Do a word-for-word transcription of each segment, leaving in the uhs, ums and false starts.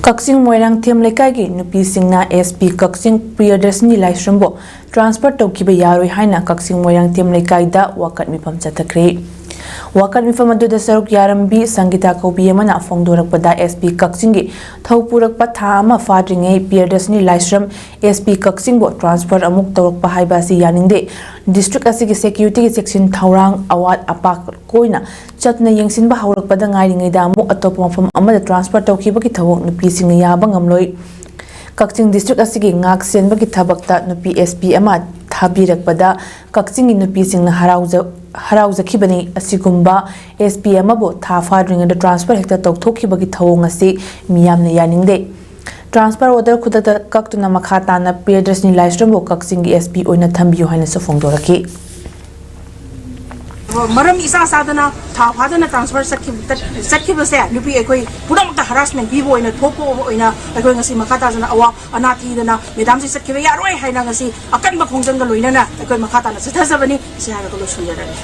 ꯀꯛꯆꯤꯡ ꯃꯣꯏꯔꯥꯡꯊꯦꯝ ꯂꯩꯀꯥꯏꯒꯤ ꯅꯨꯄꯤꯁꯤꯡꯅ S P ꯀꯛꯆꯤꯡ ꯄ꯭ꯔꯤꯌꯗꯔꯁꯤꯅꯤ ꯂꯥꯏꯁ꯭ꯔꯝꯕꯨ transfer ꯇꯧꯈꯤꯕ ꯌꯥꯔꯣꯏ ꯍꯥꯏꯅ ꯀꯛꯆꯤꯡ ꯃꯣꯏꯔꯥꯡꯊꯦꯝ ꯂꯩꯀꯥꯏꯗ ꯋꯥꯀꯠ ꯃꯤꯐꯝ ꯆꯠꯊꯈ꯭ꯔꯦ꯫ ꯋꯥꯀꯠ ꯃꯤꯐꯝ ꯑꯗꯨꯗ ꯁꯔꯨꯛ ꯌꯥꯔꯝꯕꯤ ꯁꯪꯒꯤꯇꯥ ꯀꯧꯕꯤ ꯑꯃꯅ ꯐꯣꯡꯗꯣꯔꯛꯄꯗ, S P ꯀꯛꯆꯤꯡꯒꯤ ꯊꯧ ꯄꯨꯔꯛꯄ ꯊꯥ ꯑꯃ ꯐꯥꯗ꯭ꯔꯤꯉꯩ ꯄ꯭ꯔꯤꯌꯗꯔꯁꯤꯅꯤ ꯂꯥꯏꯁ꯭ꯔꯝ S P ꯀꯛꯆꯤꯡꯕꯨ transfer ꯑꯃꯨꯛ ꯇꯧꯔꯛꯄ ꯍꯥꯏꯕ ꯑꯁꯤ ꯌꯥꯅꯤꯡꯗꯦ꯫ District ꯑꯁꯤꯒꯤ security ꯒꯤ ꯆꯦꯛꯁꯤꯟ ꯊꯧꯔꯥꯡ, ꯑꯋꯥꯠ ꯑꯄꯥ ꯀꯣꯏꯅ ꯆꯠꯅ ꯌꯦꯡꯁꯤꯟꯕ ꯍꯧꯔꯛꯄꯗ ꯉꯥꯏꯔꯤꯉꯩꯗ ꯑꯃꯨꯛ ꯑꯇꯣꯞꯄ ꯃꯐꯝ ꯑꯃꯗ transfer ꯇꯧꯈꯤꯕꯒꯤ ꯊꯧꯑꯣꯡ ꯅꯨꯄꯤꯁꯤꯡꯅ ꯌꯥꯕ ꯉꯝꯂꯣꯏ꯫ ꯀꯛꯆꯤꯡ district ꯑꯁꯤꯒꯤ ꯉꯥꯛ ꯁꯦꯟꯕꯒꯤ ꯊꯕꯛꯇ ꯅꯨꯄꯤ S P ꯑꯃ ꯊꯥꯕꯤꯔꯛꯄꯗ ꯀꯛꯆꯤꯡꯒꯤ ꯅꯨꯄꯤꯁꯤꯡꯅ ꯍꯔꯥꯎꯖ-, ꯍꯔꯥꯎꯖꯈꯤꯕꯅꯤ꯫ ꯑꯁꯤꯒꯨꯝꯕ S P ꯑꯃꯕꯨ ꯊꯥ ꯐꯥꯗ꯭ꯔꯤꯉꯩꯗ transfer ꯍꯦꯛꯇ ꯇꯧꯊꯣꯛꯈꯤꯕꯒꯤ ꯊꯧꯑꯣꯡ ꯑꯁꯤ ꯃꯤꯌꯥꯝꯅ ꯌꯥꯅꯤꯡꯗꯦ꯫ Transfer order ꯈꯨꯗꯛꯇ ꯀꯛꯇꯨꯅ ꯃꯈꯥ ꯇꯥꯅ ꯄ꯭ꯔꯤꯌꯗꯔꯁꯤꯅꯤ ꯂꯥꯏꯁ꯭ꯔꯝꯕꯨ ꯀꯛꯆꯤꯡꯒꯤ S P ꯑꯣꯏꯅ ꯊꯝꯕꯤꯌꯨ ꯍꯥꯏꯅꯁꯨ ꯐꯣꯡꯗꯣꯔꯛꯈꯤ꯫ ꯃꯔꯝ ꯏꯆꯥ ꯆꯥꯗꯅ ꯊꯥ ꯐꯥꯗꯅ transfer ꯆꯠꯈꯤꯕ, ꯆꯠꯈꯤꯕꯁꯦ ꯅꯨꯄꯤ ꯑꯩꯈꯣꯏ ꯄꯨꯝꯅꯃꯛꯇ harassment ꯄꯤꯕ ꯑꯣꯏꯅ ꯊꯣꯛꯄ ꯑꯣꯏꯅ ꯑꯩꯈꯣꯏ ꯉꯁꯤ ꯃꯈꯥ ꯇꯥꯖꯅ ꯑꯋꯥ ꯑꯅꯥ ꯊꯤꯗꯅ madam ꯁꯤ ꯆꯠꯈꯤꯕ ꯌꯥꯔꯣꯏ ꯍꯥꯏꯅ ꯉꯁꯤ ꯑꯀꯟꯕ ꯈꯣꯡꯖꯪꯒ ꯂꯣꯏꯅꯅ ꯑꯩꯈꯣꯏ ꯃꯈꯥ ꯇꯥꯅ ꯆꯠꯊꯖꯕꯅꯤ꯫ ꯃꯁꯤ ꯍꯥꯏꯔꯒ ꯂꯣꯏꯁꯤꯟꯖꯔꯒꯦ꯫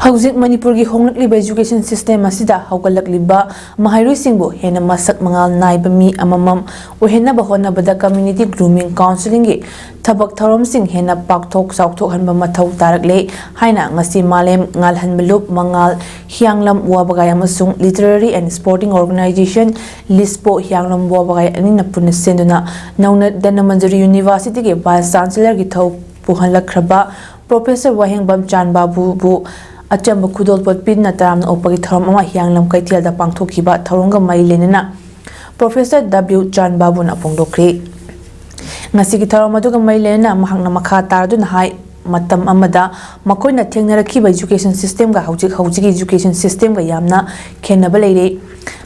ꯍꯧꯖꯤꯛ ꯃꯅꯤꯄꯨꯔꯒꯤ ꯍꯣꯡꯂꯛꯂꯤꯕ education system ꯑꯁꯤꯗ ꯍꯧꯒꯠꯂꯛꯂꯤꯕ ꯃꯍꯩꯔꯣꯏꯁꯤꯡꯕꯨ ꯍꯦꯟꯅ ꯃꯁꯛ ꯃꯉꯥꯜ ꯅꯥꯏꯕ ꯃꯤ ꯑꯃꯃꯝ ꯑꯣꯏꯍꯟꯅꯕ ꯍꯣꯠꯅꯕꯗ community grooming counselling ꯒꯤ ꯊꯕꯛ ꯊꯧꯔꯝꯁꯤꯡ ꯍꯦꯟꯅ ꯄꯥꯛꯊꯣꯛ ꯆꯥꯎꯊꯣꯛꯍꯟꯕ ꯃꯊꯧ ꯇꯥꯔꯛꯂꯦ ꯍꯥꯏꯅ ꯉꯁꯤ ꯃꯥꯂꯦꯝ ꯉꯥꯜꯍꯟꯕ ꯂꯨꯞ ꯃꯉꯥꯜ ꯍꯤꯌꯥꯡꯂꯝ ꯋꯥꯕꯒꯥꯏ ꯑꯃꯁꯨꯡ Literary and Sporting Organization, ꯂꯤꯁꯄꯣ, ꯍꯤꯌꯥꯡꯂꯝ ꯋꯥꯕꯒꯥꯏ ꯑꯅꯤꯅ ꯄꯨꯟꯅ ꯁꯤꯟꯗꯨꯅ ꯅꯧꯅ ꯙꯅꯃꯟꯖꯨꯔꯤ University ꯒꯤ Vice Chancellor ꯒꯤ ꯊꯧ ꯄꯨꯍꯜꯂꯛꯈ꯭ꯔꯕ Professor ꯋꯥꯍꯦꯡꯕꯝ ꯆꯥꯟꯕꯥꯕꯨꯕꯨ ꯑꯆꯝꯕ ꯈꯨꯗꯣꯜꯄꯣꯠ ꯄꯤꯗꯨꯅ ꯇꯔꯥꯝꯅ ꯑꯣꯛꯄꯒꯤ ꯊꯧꯔꯝ ꯑꯃ ꯍꯤꯌꯥꯡꯂꯝ ꯀꯩꯊꯦꯜꯗ ꯄꯥꯡꯊꯣꯛꯈꯤꯕ ꯊꯧꯔꯝꯒ ꯃꯔꯤ ꯂꯩꯅꯅ Professor W ꯆꯥꯟꯕꯥꯕꯨꯅ ꯐꯣꯡꯗꯣꯛꯈ꯭ꯔꯦ꯫ ꯉꯁꯤꯒꯤ ꯊꯧꯔꯝ ꯑꯗꯨꯒ ꯃꯔꯤ ꯂꯩꯅꯅ ꯃꯍꯥꯛꯅ ꯃꯈꯥ ꯇꯥꯔꯗꯨꯅ ꯍꯥꯏ, ꯃꯇꯝ ꯑꯃꯗ ꯃꯈꯣꯏꯅ ꯊꯦꯡꯅꯔꯛꯈꯤꯕ education system ꯒ ꯍꯧꯖꯤꯛ ꯍꯧꯖꯤꯛꯀꯤ education system ꯒ ꯌꯥꯝꯅ ꯈꯦꯠꯅꯕ ꯂꯩꯔꯦ꯫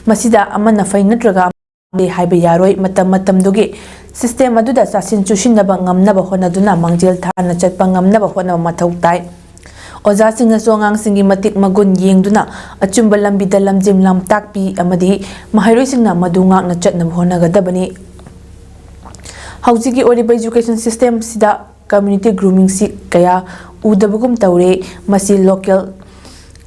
ꯃꯁꯤꯗ ꯑꯃꯅ ꯐꯩ ꯅꯠꯇ꯭ꯔꯒ ꯑꯃꯅ ꯐꯠꯇꯦ ꯍꯥꯏꯕ ꯌꯥꯔꯣꯏ꯫ ꯃꯇꯝ ꯃꯇꯝꯗꯨꯒꯤ system ꯑꯗꯨꯗ ꯆꯥꯁꯤꯟ ꯆꯨꯁꯤꯟꯅꯕ ꯉꯝꯅꯕ ꯍꯣꯠꯅꯗꯨꯅ ꯃꯥꯡꯖꯤꯜ ꯊꯥꯅ ꯆꯠꯄ ꯉꯝꯅꯕ ꯍꯣꯠꯅꯕ ꯃꯊꯧ ꯇꯥꯏ꯫ ꯑꯣꯖꯥꯁꯤꯡꯅꯁꯨ ꯑꯉꯥꯡꯁꯤꯡꯒꯤ ꯃꯇꯤꯛ ꯃꯒꯨꯟ ꯌꯦꯡꯗꯨꯅ ꯑꯆꯨꯝꯕ ꯂꯝꯕꯤꯗ ꯂꯝꯖꯤꯡ ꯂꯝꯇꯥꯛꯄꯤ ꯑꯃꯗꯤ ꯃꯍꯩꯔꯣꯏꯁꯤꯡꯅ ꯃꯗꯨ ꯉꯥꯛꯅ ꯆꯠꯅꯕ ꯍꯣꯠꯅꯒꯗꯕꯅꯤ꯫ ꯍꯧꯖꯤꯛꯀꯤ ꯑꯣꯏꯔꯤꯕ education system ꯁꯤꯗ community grooming ꯁꯤ ꯀꯌꯥ ꯎꯗꯕꯒꯨꯝ ꯇꯧꯔꯦ꯫ ꯃꯁꯤ local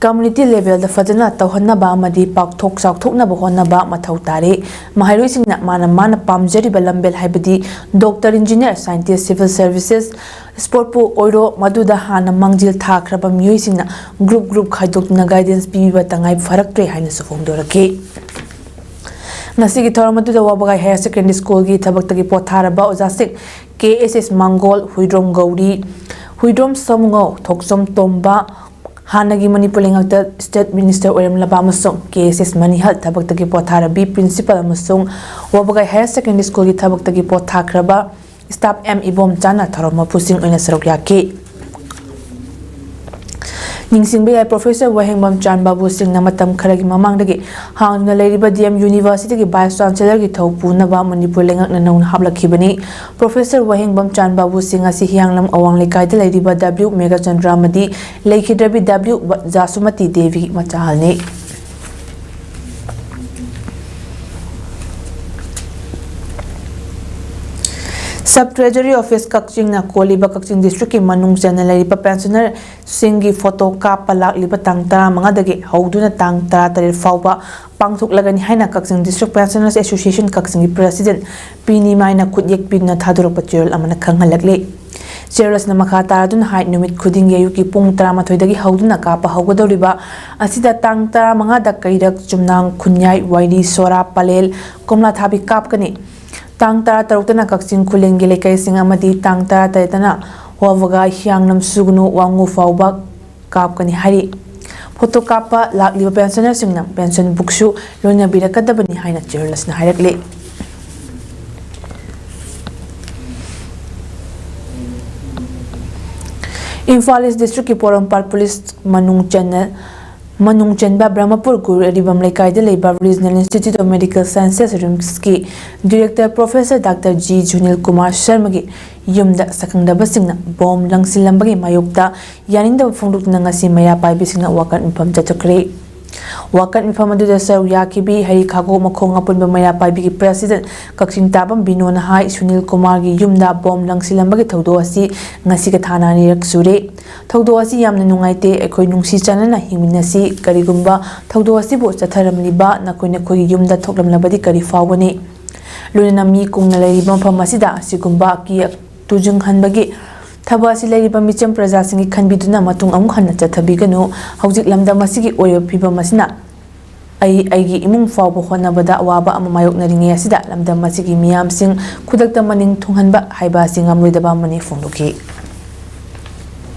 ꯀꯝꯃ꯭ꯌꯨꯅꯤꯇꯤ ꯂꯦꯚꯦꯜꯗ ꯐꯖꯅ ꯇꯧꯍꯟꯅꯕ ꯑꯃꯗꯤ ꯄꯥꯛꯊꯣꯛ ꯆꯥꯎꯊꯣꯛꯅꯕ ꯍꯣꯠꯅꯕ ꯃꯊꯧ ꯇꯥꯔꯤ꯫ ꯃꯍꯩꯔꯣꯏꯁꯤꯡꯅ ꯃꯥꯅ ꯃꯥꯅ ꯄꯥꯝꯖꯔꯤꯕ ꯂꯝꯕꯦꯜ ꯍꯥꯏꯕꯗꯤ doctor, engineer, scientist, civil services, ꯁ꯭ꯄꯣꯔꯠꯄꯨ ꯑꯣꯏꯔꯣ, ꯃꯗꯨꯗ ꯍꯥꯟꯅ ꯃꯥꯡꯖꯤꯜ ꯊꯥꯈ꯭ꯔꯕ ꯃꯤꯑꯣꯏꯁꯤꯡꯅ ꯒ꯭ꯔꯨꯞ ꯒ꯭ꯔꯨꯞ ꯈꯥꯏꯗꯣꯛꯇꯨꯅ ꯒꯥꯏꯗꯦꯟꯁ ꯄꯤꯕꯤꯕ ꯇꯉꯥꯏ ꯐꯔꯛꯇ꯭ꯔꯦ ꯍꯥꯏꯅꯁꯨ ꯐꯣꯡꯗꯣꯔꯛꯈꯤ꯫ ꯉꯁꯤꯒꯤ ꯊꯧꯔꯝ ꯑꯗꯨꯗ ꯋꯥꯕꯒꯥꯏ ꯍꯥꯌꯔ ꯁꯦꯀꯦꯟꯗꯔꯤ ꯁ꯭ꯀꯨꯜꯒꯤ ꯊꯕꯛꯇꯒꯤ ꯄꯣꯊꯥꯔꯕ ꯑꯣꯖꯥꯁꯤꯡ ꯀꯦ ꯑꯦꯁ ꯑꯦꯁ ꯃꯥꯡꯒꯣꯜ, ꯍꯨꯏꯗ꯭ꯔꯣꯝ ꯒꯧꯔꯤ, ꯍꯨꯏꯗ꯭ꯔꯣꯝ ꯁꯣꯝꯉꯧ, ꯊꯣꯛꯆꯣꯝ ꯇꯣꯝꯕ, ꯍꯥꯟꯅꯒꯤ ꯃꯅꯤꯄꯨꯔ ꯂꯩꯉꯥꯛꯇ ꯁ꯭ꯇꯦꯠ ꯃꯤꯅꯤꯁꯇꯔ ꯑꯣꯏꯔꯝꯂꯕ ꯑꯃꯁꯨꯡ ꯀꯦ ꯑꯦꯁ ꯑꯦꯁ ꯃꯅꯤꯍꯜ ꯊꯕꯛꯇꯒꯤ ꯄꯣꯊꯥꯔꯕꯤ ꯄ꯭ꯔꯤꯟꯁꯤꯄꯥꯜ ꯑꯃꯁꯨꯡ ꯋꯥꯕꯒꯥꯏ ꯍꯥꯌꯔ ꯁꯦꯀꯦꯟꯗꯔꯤ ꯁ꯭ꯀꯨꯜꯒꯤ ꯊꯕꯛꯇꯒꯤ ꯄꯣꯊꯥꯈ꯭ꯔꯕ ꯁ꯭ꯇꯥꯐ ꯑꯦꯝ ꯏꯕꯣꯝꯆꯥꯅ ꯊꯧꯔꯝ ꯃꯄꯨꯁꯤꯡ ꯑꯣꯏꯅ ꯁꯔꯨꯛ ꯌꯥꯈꯤ꯫ ꯅꯤꯡꯁꯤꯡꯕ ꯌꯥꯏ, ꯄ꯭ꯔꯣꯐꯦꯁꯔ ꯋꯥꯍꯦꯡꯕꯝ ꯆꯥꯟꯕꯥꯕꯨ ꯁꯤꯡꯅ ꯃꯇꯝ ꯈꯔꯒꯤ ꯃꯃꯥꯡꯗꯒꯤ ꯍꯥꯡꯗꯨꯅ ꯂꯩꯔꯤꯕ ꯗꯤ ꯑꯦꯝ ꯌꯨꯅꯤꯚꯔꯁꯤꯇꯤꯒꯤ ꯚꯥꯏꯁ ꯆꯥꯟꯁꯦꯂꯔꯒꯤ ꯊꯧ ꯄꯨꯅꯕ ꯃꯅꯤꯄꯨꯔ ꯂꯩꯉꯥꯛꯅ ꯅꯧꯅ ꯍꯥꯞꯂꯛꯈꯤꯕꯅꯤ꯫ ꯄ꯭ꯔꯣꯐꯦꯁꯔ ꯋꯥꯍꯦꯡꯕꯝ ꯆꯥꯟꯕꯥꯕꯨ ꯁꯤꯡ ꯑꯁꯤ ꯍꯤꯌꯥꯡꯂꯝ ꯑꯋꯥꯡ ꯂꯩꯀꯥꯏꯗ ꯂꯩꯔꯤꯕ ꯗꯕ꯭ꯂꯤꯎ ꯃꯦꯘꯆꯟꯗ꯭ꯔ ꯑꯃꯗꯤ ꯂꯩꯈꯤꯗ꯭ꯔꯕꯤ ꯗꯕ꯭ꯂꯤꯎ ꯖꯥꯁꯨꯃꯇꯤ ꯗꯦꯕꯤꯒꯤ ꯃꯆꯥꯍꯜꯅꯤ꯫ ꯁꯕ ꯇ꯭ꯔꯦꯖꯔꯤ ꯑꯣꯐꯤꯁ ꯀꯛꯆꯤꯡꯅ ꯀꯣꯜꯂꯤꯕ ꯀꯛꯆꯤꯡ ꯗꯤꯁꯇ꯭ꯔꯤꯛꯀꯤ ꯃꯅꯨꯡ ꯆꯟꯅ ꯂꯩꯔꯤꯕ ꯄꯦꯟꯁꯅꯔꯁꯤꯡꯒꯤ ꯐꯣꯇꯣ ꯀꯥꯞꯄ ꯂꯥꯛꯂꯤꯕ ꯇꯥꯡ ꯇꯔꯥꯃꯉꯥꯗꯒꯤ ꯍꯧꯗꯨꯅ ꯇꯥꯡ ꯇꯔꯥꯇꯔꯦꯠ ꯐꯥꯎꯕ ꯄꯥꯡꯊꯣꯛꯂꯒꯅꯤ ꯍꯥꯏꯅ ꯀꯛꯆꯤꯡ ꯗꯤꯁꯇ꯭ꯔꯤꯛ ꯄꯦꯟꯁꯅꯔꯁ ꯑꯦꯁꯣꯁꯤꯌꯦꯁꯟ ꯀꯛꯆꯤꯡꯒꯤ ꯄ꯭ꯔꯦꯁꯤꯗꯦꯟ ꯄꯤ ꯅꯤꯃꯥꯏꯅ ꯈꯨꯠꯌꯦꯛ ꯄꯤꯗꯨꯅ ꯊꯥꯗꯣꯔꯛꯄ ꯆꯦꯔꯣꯜ ꯑꯃꯅ ꯈꯪꯍꯜꯂꯛꯂꯤ꯫ ꯆꯦꯔꯣꯜ ꯑꯁꯤꯅ ꯃꯈꯥ ꯇꯥꯔꯗꯨꯅ ꯍꯥꯏ, ꯅꯨꯃꯤꯠ ꯈꯨꯗꯤꯡꯒꯤ ꯑꯌꯨꯛꯀꯤ ꯄꯨꯡ ꯇꯔꯥꯃꯥꯊꯣꯏꯗꯒꯤ ꯍꯧꯗꯨꯅ ꯀꯥꯞꯄ ꯍꯧꯒꯗꯧꯔꯤꯕ ꯑꯁꯤꯗ ꯇꯥꯡ ꯇꯔꯥꯃꯉꯥꯗ ꯀꯩꯔꯛ, ꯆꯨꯝꯅꯥꯡ, ꯈꯨꯟꯌꯥꯏ, ꯋꯥꯏꯔꯤ, ꯁꯣꯔꯥ, ꯄꯂꯦꯜ, ꯀꯣꯝꯂꯥꯊꯥꯕꯤ ꯀꯥꯞꯀꯅꯤ꯫ ꯇꯥꯡ ꯇꯔꯥꯇꯔꯨꯛꯇꯅ ꯀꯛꯆꯤꯡ ꯈꯨꯂꯦꯟꯒꯤ ꯂꯩꯀꯥꯏꯁꯤꯡ ꯑꯃꯗꯤ ꯇꯥꯡ ꯇꯔꯥꯇꯔꯦꯠꯇꯅ ꯋꯥꯕꯒꯥꯏ, ꯍꯤꯌꯥꯡꯂꯝ, ꯁꯨꯒꯅꯨ, ꯋꯥꯉꯨ ꯐꯥꯎꯕ ꯀꯥꯞꯀꯅꯤ ꯍꯥꯏꯔꯤ꯫ ꯐꯣꯇꯣ ꯀꯥꯞꯄ ꯂꯥꯛꯂꯤꯕ ꯄꯦꯟꯁꯅꯔꯁꯤꯡꯅ ꯄꯦꯟꯁꯟ ꯕꯨꯛꯁꯨ ꯂꯣꯏꯅꯕꯤꯔꯛꯀꯗꯕꯅꯤ ꯍꯥꯏꯅ ꯆꯦꯔꯣꯜ ꯑꯁꯤꯅ ꯍꯥꯏꯔꯛꯂꯤ꯫ ꯏꯝꯐꯥꯜ ꯏꯁ ꯗꯤꯁꯇ꯭ꯔꯤꯛꯀꯤ ꯄꯣꯔꯣꯝꯄꯥꯠ ꯄꯨꯂꯤꯁ ꯃꯅꯨꯡ ꯆꯟꯅ, ꯃꯅꯨꯡ ꯆꯟꯕ ꯕ꯭ꯔꯍꯃꯄꯨꯔ ꯒꯨꯔꯨ ꯑꯔꯤꯕꯝ ꯂꯩꯀꯥꯏꯗ ꯂꯩꯕ regional institute of medical sciences, ꯔꯤꯝꯁꯀꯤ director professor doctor G Junil Kumar ꯁꯔꯃꯒꯤ ꯌꯨꯝꯗ ꯁꯛꯈꯪꯗꯕꯁꯤꯡꯅ ꯕꯣꯝ ꯂꯪꯁꯤꯜꯂꯝꯕꯒꯤ ꯃꯥꯌꯣꯛꯇ ꯌꯥꯅꯤꯡꯗꯕ ꯐꯣꯡꯗꯣꯛꯇꯨꯅ ꯉꯁꯤ ꯃꯩꯔꯥ ꯄꯥꯏꯕꯤꯁꯤꯡꯅ ꯋꯥꯀꯠ ꯃꯤꯐꯝ ꯆꯠꯊꯈ꯭ꯔꯦ꯫ ꯋꯥꯀꯠ ꯃꯤꯐꯝ ꯑꯗꯨꯗ ꯁꯔꯨꯛ ꯌꯥꯈꯤꯕꯤ ꯍꯔꯤ ꯈꯥꯒꯣ ꯃꯈꯣꯡ ꯑꯄꯨꯟꯕ ꯃꯩꯔꯥ ꯄꯥꯏꯕꯤꯒꯤ ꯄ꯭ꯔꯦꯁꯤꯗꯦꯟꯠ ꯀꯛꯆꯤꯡ ꯇꯥꯕꯝ ꯕꯤꯅꯣꯅ ꯍꯥꯏ, ꯁꯨꯅꯤꯜ ꯀꯨꯃꯥꯔꯒꯤ ꯌꯨꯝꯗ ꯕꯣꯝ ꯂꯪꯁꯤꯜꯂꯝꯕꯒꯤ ꯊꯧꯗꯣꯛ ꯑꯁꯤ ꯉꯁꯤꯒ ꯊꯥꯅ ꯑꯅꯤꯔꯛ ꯁꯨꯔꯦ꯫ ꯊꯧꯗꯣꯛ ꯑꯁꯤ ꯌꯥꯝꯅ ꯅꯨꯡꯉꯥꯏꯇꯦ꯫ ꯑꯩꯈꯣꯏ ꯅꯨꯡꯁꯤ ꯆꯥꯟꯅꯅ ꯍꯤꯡꯃꯤꯟꯅꯁꯤ꯫ ꯀꯔꯤꯒꯨꯝꯕ ꯊꯧꯗꯣꯛ ꯑꯁꯤꯕꯨ ꯆꯠꯊꯔꯝꯂꯤꯕ ꯅꯈꯣꯏ ꯅꯈꯣꯏꯒꯤ ꯌꯨꯝꯗ ꯊꯣꯛꯂꯝꯂꯕꯗꯤ ꯀꯔꯤ ꯐꯥꯎꯒꯅꯤ? ꯂꯣꯏꯅꯅ ꯃꯤ ꯀꯨꯡꯅ ꯂꯩꯔꯤꯕ ꯃꯐꯝ ꯑꯁꯤꯗ ꯑꯁꯤꯒꯨꯝꯕ ꯑꯀꯤ ꯇꯨꯖꯨꯡꯍꯟꯕꯒꯤ ꯊꯕꯛ ꯑꯁꯤ ꯂꯩꯔꯤꯕ ꯃꯤꯆꯝ ꯄ꯭ꯔꯖꯥꯁꯤꯡꯒꯤ ꯈꯟꯕꯤꯗꯨꯅ ꯃꯇꯨꯡ ꯑꯃꯨꯛ ꯍꯟꯅ ꯆꯠꯊꯕꯤꯒꯅꯨ꯫ ꯍꯧꯖꯤꯛ ꯂꯝꯗꯝ ꯑꯁꯤꯒꯤ ꯑꯣꯏꯔꯤꯕ ꯐꯤꯕꯝ ꯑꯁꯤꯅ ꯑꯩ ꯑꯩꯒꯤ ꯏꯃꯨꯡ ꯐꯥꯎꯕ ꯍꯣꯠꯅꯕꯗ ꯑꯋꯥꯕ ꯑꯃ ꯃꯥꯌꯣꯛꯅꯔꯤꯉꯩ ꯑꯁꯤꯗ ꯂꯝꯗꯝ ꯑꯁꯤꯒꯤ ꯃꯤꯌꯥꯝꯁꯤꯡ ꯈꯨꯗꯛꯇ ꯃꯅꯤꯡ ꯊꯨꯡꯍꯟꯕ ꯍꯥꯏꯕ ꯑꯁꯤ ꯉꯝꯂꯣꯏꯗꯕ ꯑꯃꯅꯤ ꯐꯣꯡꯗꯣꯛꯈꯤ꯫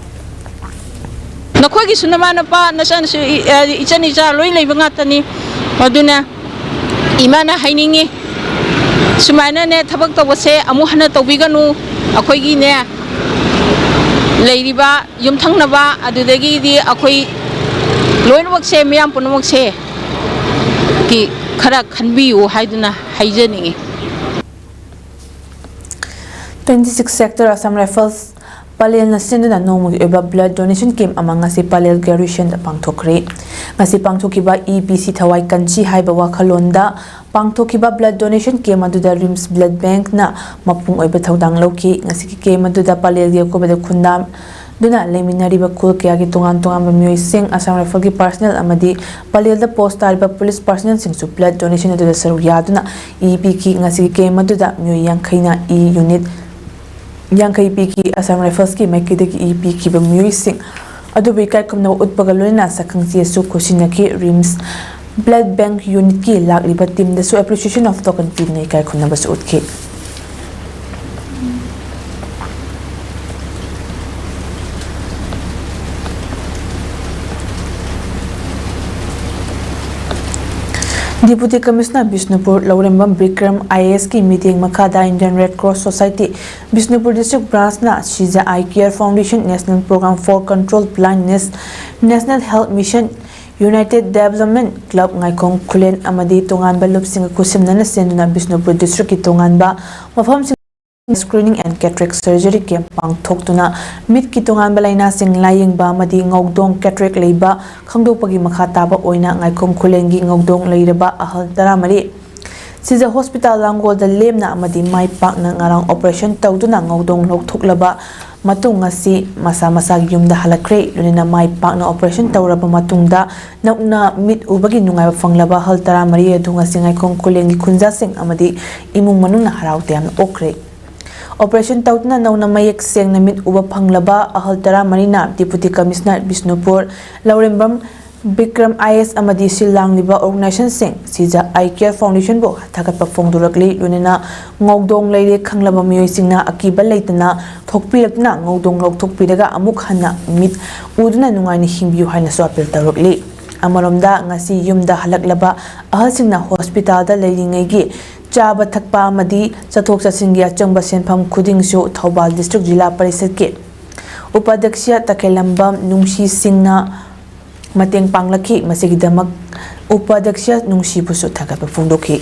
ꯅꯈꯣꯏꯒꯤꯁꯨ ꯅꯃꯥ ꯅꯄꯥ, ꯅꯆꯟꯁꯨ, ꯏ-, ꯑ, ꯏꯆꯟ ꯏꯆꯥ ꯂꯣꯏ ꯂꯩꯕ ꯉꯥꯛꯇꯅꯤ꯫ ꯑꯗꯨꯅ ꯏꯃꯥꯅ ꯍꯥꯏꯅꯤꯡꯉꯤ, ꯁꯨꯃꯥꯏꯅꯅꯦ ꯊꯕꯛ ꯇꯧꯕꯁꯦ ꯑꯃꯨꯛ ꯍꯟꯅ ꯇꯧꯕꯤꯒꯅꯨ꯫ ꯑꯩꯈꯣꯏꯒꯤꯅꯦ ꯂꯩꯔꯤꯕ ꯌꯨꯝꯊꯪꯅꯕ, ꯑꯗꯨꯗꯒꯤꯗꯤ ꯑꯩꯈꯣꯏ ꯂꯣꯏꯅꯃꯛꯁꯦ, ꯃꯤꯌꯥꯝ ꯄꯨꯝꯅꯃꯛꯁꯦ ꯀꯤ ꯈꯔ ꯈꯟꯕꯤꯌꯨ ꯍꯥꯏꯗꯨꯅ ꯍꯥꯏꯖꯅꯤꯡꯉꯤ꯫ Twenty six Sector Assam Rifles ꯄꯂꯦꯜꯅ ꯁꯤꯟꯗꯨꯅ ꯅꯣꯡꯃꯒꯤ ꯑꯣꯏꯕ blood donation camp ꯑꯃ ꯉꯁꯤ ꯄꯂꯦꯜ ꯒ꯭ꯔꯦꯖꯨꯑꯦꯁꯟꯗ ꯄꯥꯡꯊꯣꯛꯈ꯭ꯔꯦ꯫ ꯉꯁꯤ ꯄꯥꯡꯊꯣꯛꯈꯤꯕ "ꯏ ꯄꯤ ꯁꯤ ꯊꯋꯥꯏ ꯀꯟꯁꯤ" ꯍꯥꯏꯕ ꯋꯥꯈꯜꯂꯣꯟꯗ ꯄꯥꯡꯊꯣꯛꯈꯤꯕ blood donation camp ꯑꯗꯨꯗ ꯔꯤꯝꯁ blood bankꯅ ꯃꯄꯨꯡ ꯑꯣꯏꯕ ꯊꯧꯗꯥꯡ ꯂꯧꯈꯤ꯫ ꯉꯁꯤꯒꯤ camp ꯑꯗꯨꯗ ꯄꯂꯦꯜꯒꯤ ꯑꯀꯣꯏꯕꯗ ꯈꯨꯟꯗꯥꯗꯨꯅ ꯂꯩꯃꯤꯟꯅꯔꯤꯕ ꯈꯨꯜ ꯀꯌꯥꯒꯤ ꯇꯣꯉꯥꯟ ꯇꯣꯉꯥꯟꯕ ꯃꯤꯑꯣꯏꯁꯤꯡ, ꯑꯁꯥꯝ ꯔꯥꯏꯐꯜꯒꯤ personnel ꯑꯃꯗꯤ ꯄꯂꯦꯜꯗ post ꯇꯥꯔꯤꯕ police personnelꯁꯤꯡꯁꯨ blood donation ꯑꯗꯨꯗ ꯁꯔꯨꯛ ꯌꯥꯗꯨꯅ ꯏ ꯄꯤꯈꯤ꯫ ꯉꯁꯤꯒꯤ camp ꯑꯗꯨꯗ ꯃꯤꯑꯣꯏ ꯌꯥꯡꯈꯩꯅ ꯏ unit ꯌꯥꯡꯈꯩ ꯄꯤꯈꯤ꯫ ꯑꯁꯥꯝ ꯔꯥꯏꯐꯜꯁꯀꯤ ꯃꯥꯏꯀꯩꯗꯒꯤ ꯏ ꯄꯤꯈꯤꯕ ꯃꯤꯑꯣꯏꯁꯤꯡ ꯑꯗꯨꯕꯨ ꯏꯀꯥꯏ ꯈꯨꯝꯅꯕ ꯎꯠꯄꯒ ꯂꯣꯏꯅꯅ ꯁꯛꯈꯪ ꯆꯦꯁꯨ ꯈꯨꯠꯁꯤꯟꯅꯈꯤ꯫ ꯔꯤꯝꯁ blood bank unitꯀꯤ ꯂꯥꯛꯂꯤꯕ teamꯗꯁꯨ appreciation of token ꯄꯤꯗꯨꯅ ꯏꯀꯥꯏ ꯈꯨꯝꯅꯕꯁꯨ ꯎꯠꯈꯤ꯫ Deputy Commissioner Bishnupur Laurembam Bikram I A ꯑꯦꯁꯀꯤ ꯃꯤꯠꯌꯦꯡ ꯃꯈꯥꯗ Indian Red Cross Society Bishnupur District Branchꯅ Shija Eye Care Foundation, National Program for Control Blindness, National Health Mission, United Development Club ꯉꯥꯏꯈꯣꯡ ꯈꯨꯂꯦꯟ ꯑꯃꯗꯤ ꯇꯣꯉꯥꯟꯕ ꯂꯨꯞꯁꯤꯡꯒ ꯈꯨꯠꯁꯝꯅꯅ ꯁꯤꯟꯗꯨꯅ ꯕꯤꯁꯅꯨꯄꯨꯔ districtꯀꯤ ꯇꯣꯉꯥꯟꯕ ꯃꯐꯝꯁꯤꯡ Screening and Cataract Surgery Camp ꯄꯥꯡꯊꯣꯛꯇꯨꯅ ꯃꯤꯠꯀꯤ ꯇꯣꯉꯥꯟꯕ ꯂꯥꯏꯅꯥꯁꯤꯡ ꯂꯥꯌꯦꯡꯕ ꯑꯃꯗꯤ ꯉꯧꯗꯣꯡ cataract ꯂꯩꯕ ꯈꯪꯗꯣꯛꯄꯒꯤ ꯃꯈꯥ ꯇꯥꯕ ꯑꯣꯏꯅ ꯉꯥꯏꯈꯣꯡ ꯈꯨꯂꯦꯟꯒꯤ ꯉꯧꯗꯣꯡ ꯂꯩꯔꯕ ꯑꯍꯜ ꯇꯔꯥꯃꯔꯤ ꯁꯤꯖ ꯍꯣꯁꯄꯤꯇꯥꯜ ꯂꯥꯡꯒꯣꯜꯗ ꯂꯦꯝꯅ ꯑꯃꯗꯤ ꯃꯥꯏ ꯄꯥꯛꯅ ꯉꯔꯥꯡ operation ꯇꯧꯗꯨꯅ ꯉꯧꯗꯣꯡ ꯂꯧꯊꯣꯛꯂꯕ ꯃꯇꯨꯡ ꯉꯁꯤ ꯃꯁꯥ ꯃꯁꯥꯒꯤ ꯌꯨꯝꯗ ꯍꯜꯂꯛꯈ꯭ꯔꯦ꯫ ꯂꯣꯏꯅꯅ ꯃꯥꯏ ꯄꯥꯛꯅ operation ꯇꯧꯔꯕ ꯃꯇꯨꯡꯗ ꯅꯧꯅ ꯃꯤꯠ ꯎꯕꯒꯤ ꯅꯨꯡꯉꯥꯏꯕ ꯐꯪꯂꯕ ꯑꯍꯜ ꯇꯔꯥꯃꯔꯤ ꯑꯗꯨ ꯉꯁꯤ ꯉꯥꯏꯈꯣꯡ ꯈꯨꯂꯦꯟꯒꯤ ꯈꯨꯟꯖꯥꯁꯤꯡ ꯑꯃꯗꯤ ꯏꯃꯨꯡ ꯃꯅꯨꯡꯅ ꯍꯔꯥꯎ ꯇꯌꯥꯝꯅ ꯑꯣꯛꯈ꯭ꯔꯦ꯫ Operation ꯇꯧꯗꯨꯅ ꯅꯧꯅ ꯃꯌꯦꯛ ꯁꯦꯡꯅ ꯃꯤꯠ ꯎꯕ ꯐꯪꯂꯕ ꯑꯍꯜ ꯇꯔꯥꯃꯔꯤꯅ Deputy Commissioner ꯕꯤꯁꯅꯨꯄꯨꯔ, ꯂꯧꯔꯦꯝꯕꯝ ꯕꯤꯀ꯭ꯔꯝ IAS ꯑꯃꯗꯤ ꯁꯤꯜ ꯂꯥꯡꯂꯤꯕ organisationꯁꯤꯡ ꯁꯤꯖ Eye Care Foundationꯕꯨ ꯊꯥꯒꯠꯄ ꯐꯣꯡꯗꯣꯔꯛꯂꯤ꯫ ꯂꯣꯏꯅꯅ ꯉꯧꯗꯣꯡ ꯂꯩꯔꯦ ꯈꯪꯂꯕ ꯃꯤꯑꯣꯏꯁꯤꯡꯅ ꯑꯀꯤꯕ ꯂꯩꯇꯅ ꯊꯣꯛꯄꯤꯔꯛꯇꯨꯅ ꯉꯧꯗꯣꯡ ꯂꯧꯊꯣꯛꯄꯤꯔꯒ ꯑꯃꯨꯛ ꯍꯟꯅ ꯃꯤꯠ ꯎꯗꯨꯅ ꯅꯨꯡꯉꯥꯏꯅ ꯍꯤꯡꯕꯤꯌꯨ ꯍꯥꯏꯅꯁꯨ appeal ꯇꯧꯔꯛꯂꯤ꯫ ꯑꯃꯔꯣꯝꯗ ꯉꯁꯤ ꯌꯨꯝꯗ ꯍꯜꯂꯛꯂꯕ ꯑꯍꯜꯁꯤꯡꯅ ꯍꯣꯁꯄꯤꯇꯥꯜꯗ ꯂꯩꯔꯤꯉꯩꯒꯤ ꯆꯥꯕ ꯊꯛꯄ ꯑꯃꯗꯤ ꯆꯠꯊꯣꯛ ꯆꯠꯁꯤꯟꯒꯤ ꯑꯆꯪꯕ ꯁꯦꯟꯐꯝ ꯈꯨꯗꯤꯡꯁꯨ ꯊꯧꯕꯥꯜ District ꯖꯤꯂꯥ ꯄꯔꯤꯁꯠꯀꯤ ꯎꯄꯥꯙ꯭ꯌꯛꯁ ꯇꯈꯦꯂꯝꯕꯝ ꯅꯨꯡꯁꯤ ꯁꯤꯡꯅ ꯃꯇꯦꯡ ꯄꯥꯡꯂꯛꯈꯤ꯫ ꯃꯁꯤꯒꯤꯗꯃꯛ ꯎꯄꯥꯙ꯭ꯌꯛꯁ ꯅꯨꯡꯁꯤꯕꯨꯁꯨ ꯊꯥꯒꯠꯄ ꯐꯣꯡꯗꯣꯛꯈꯤ꯫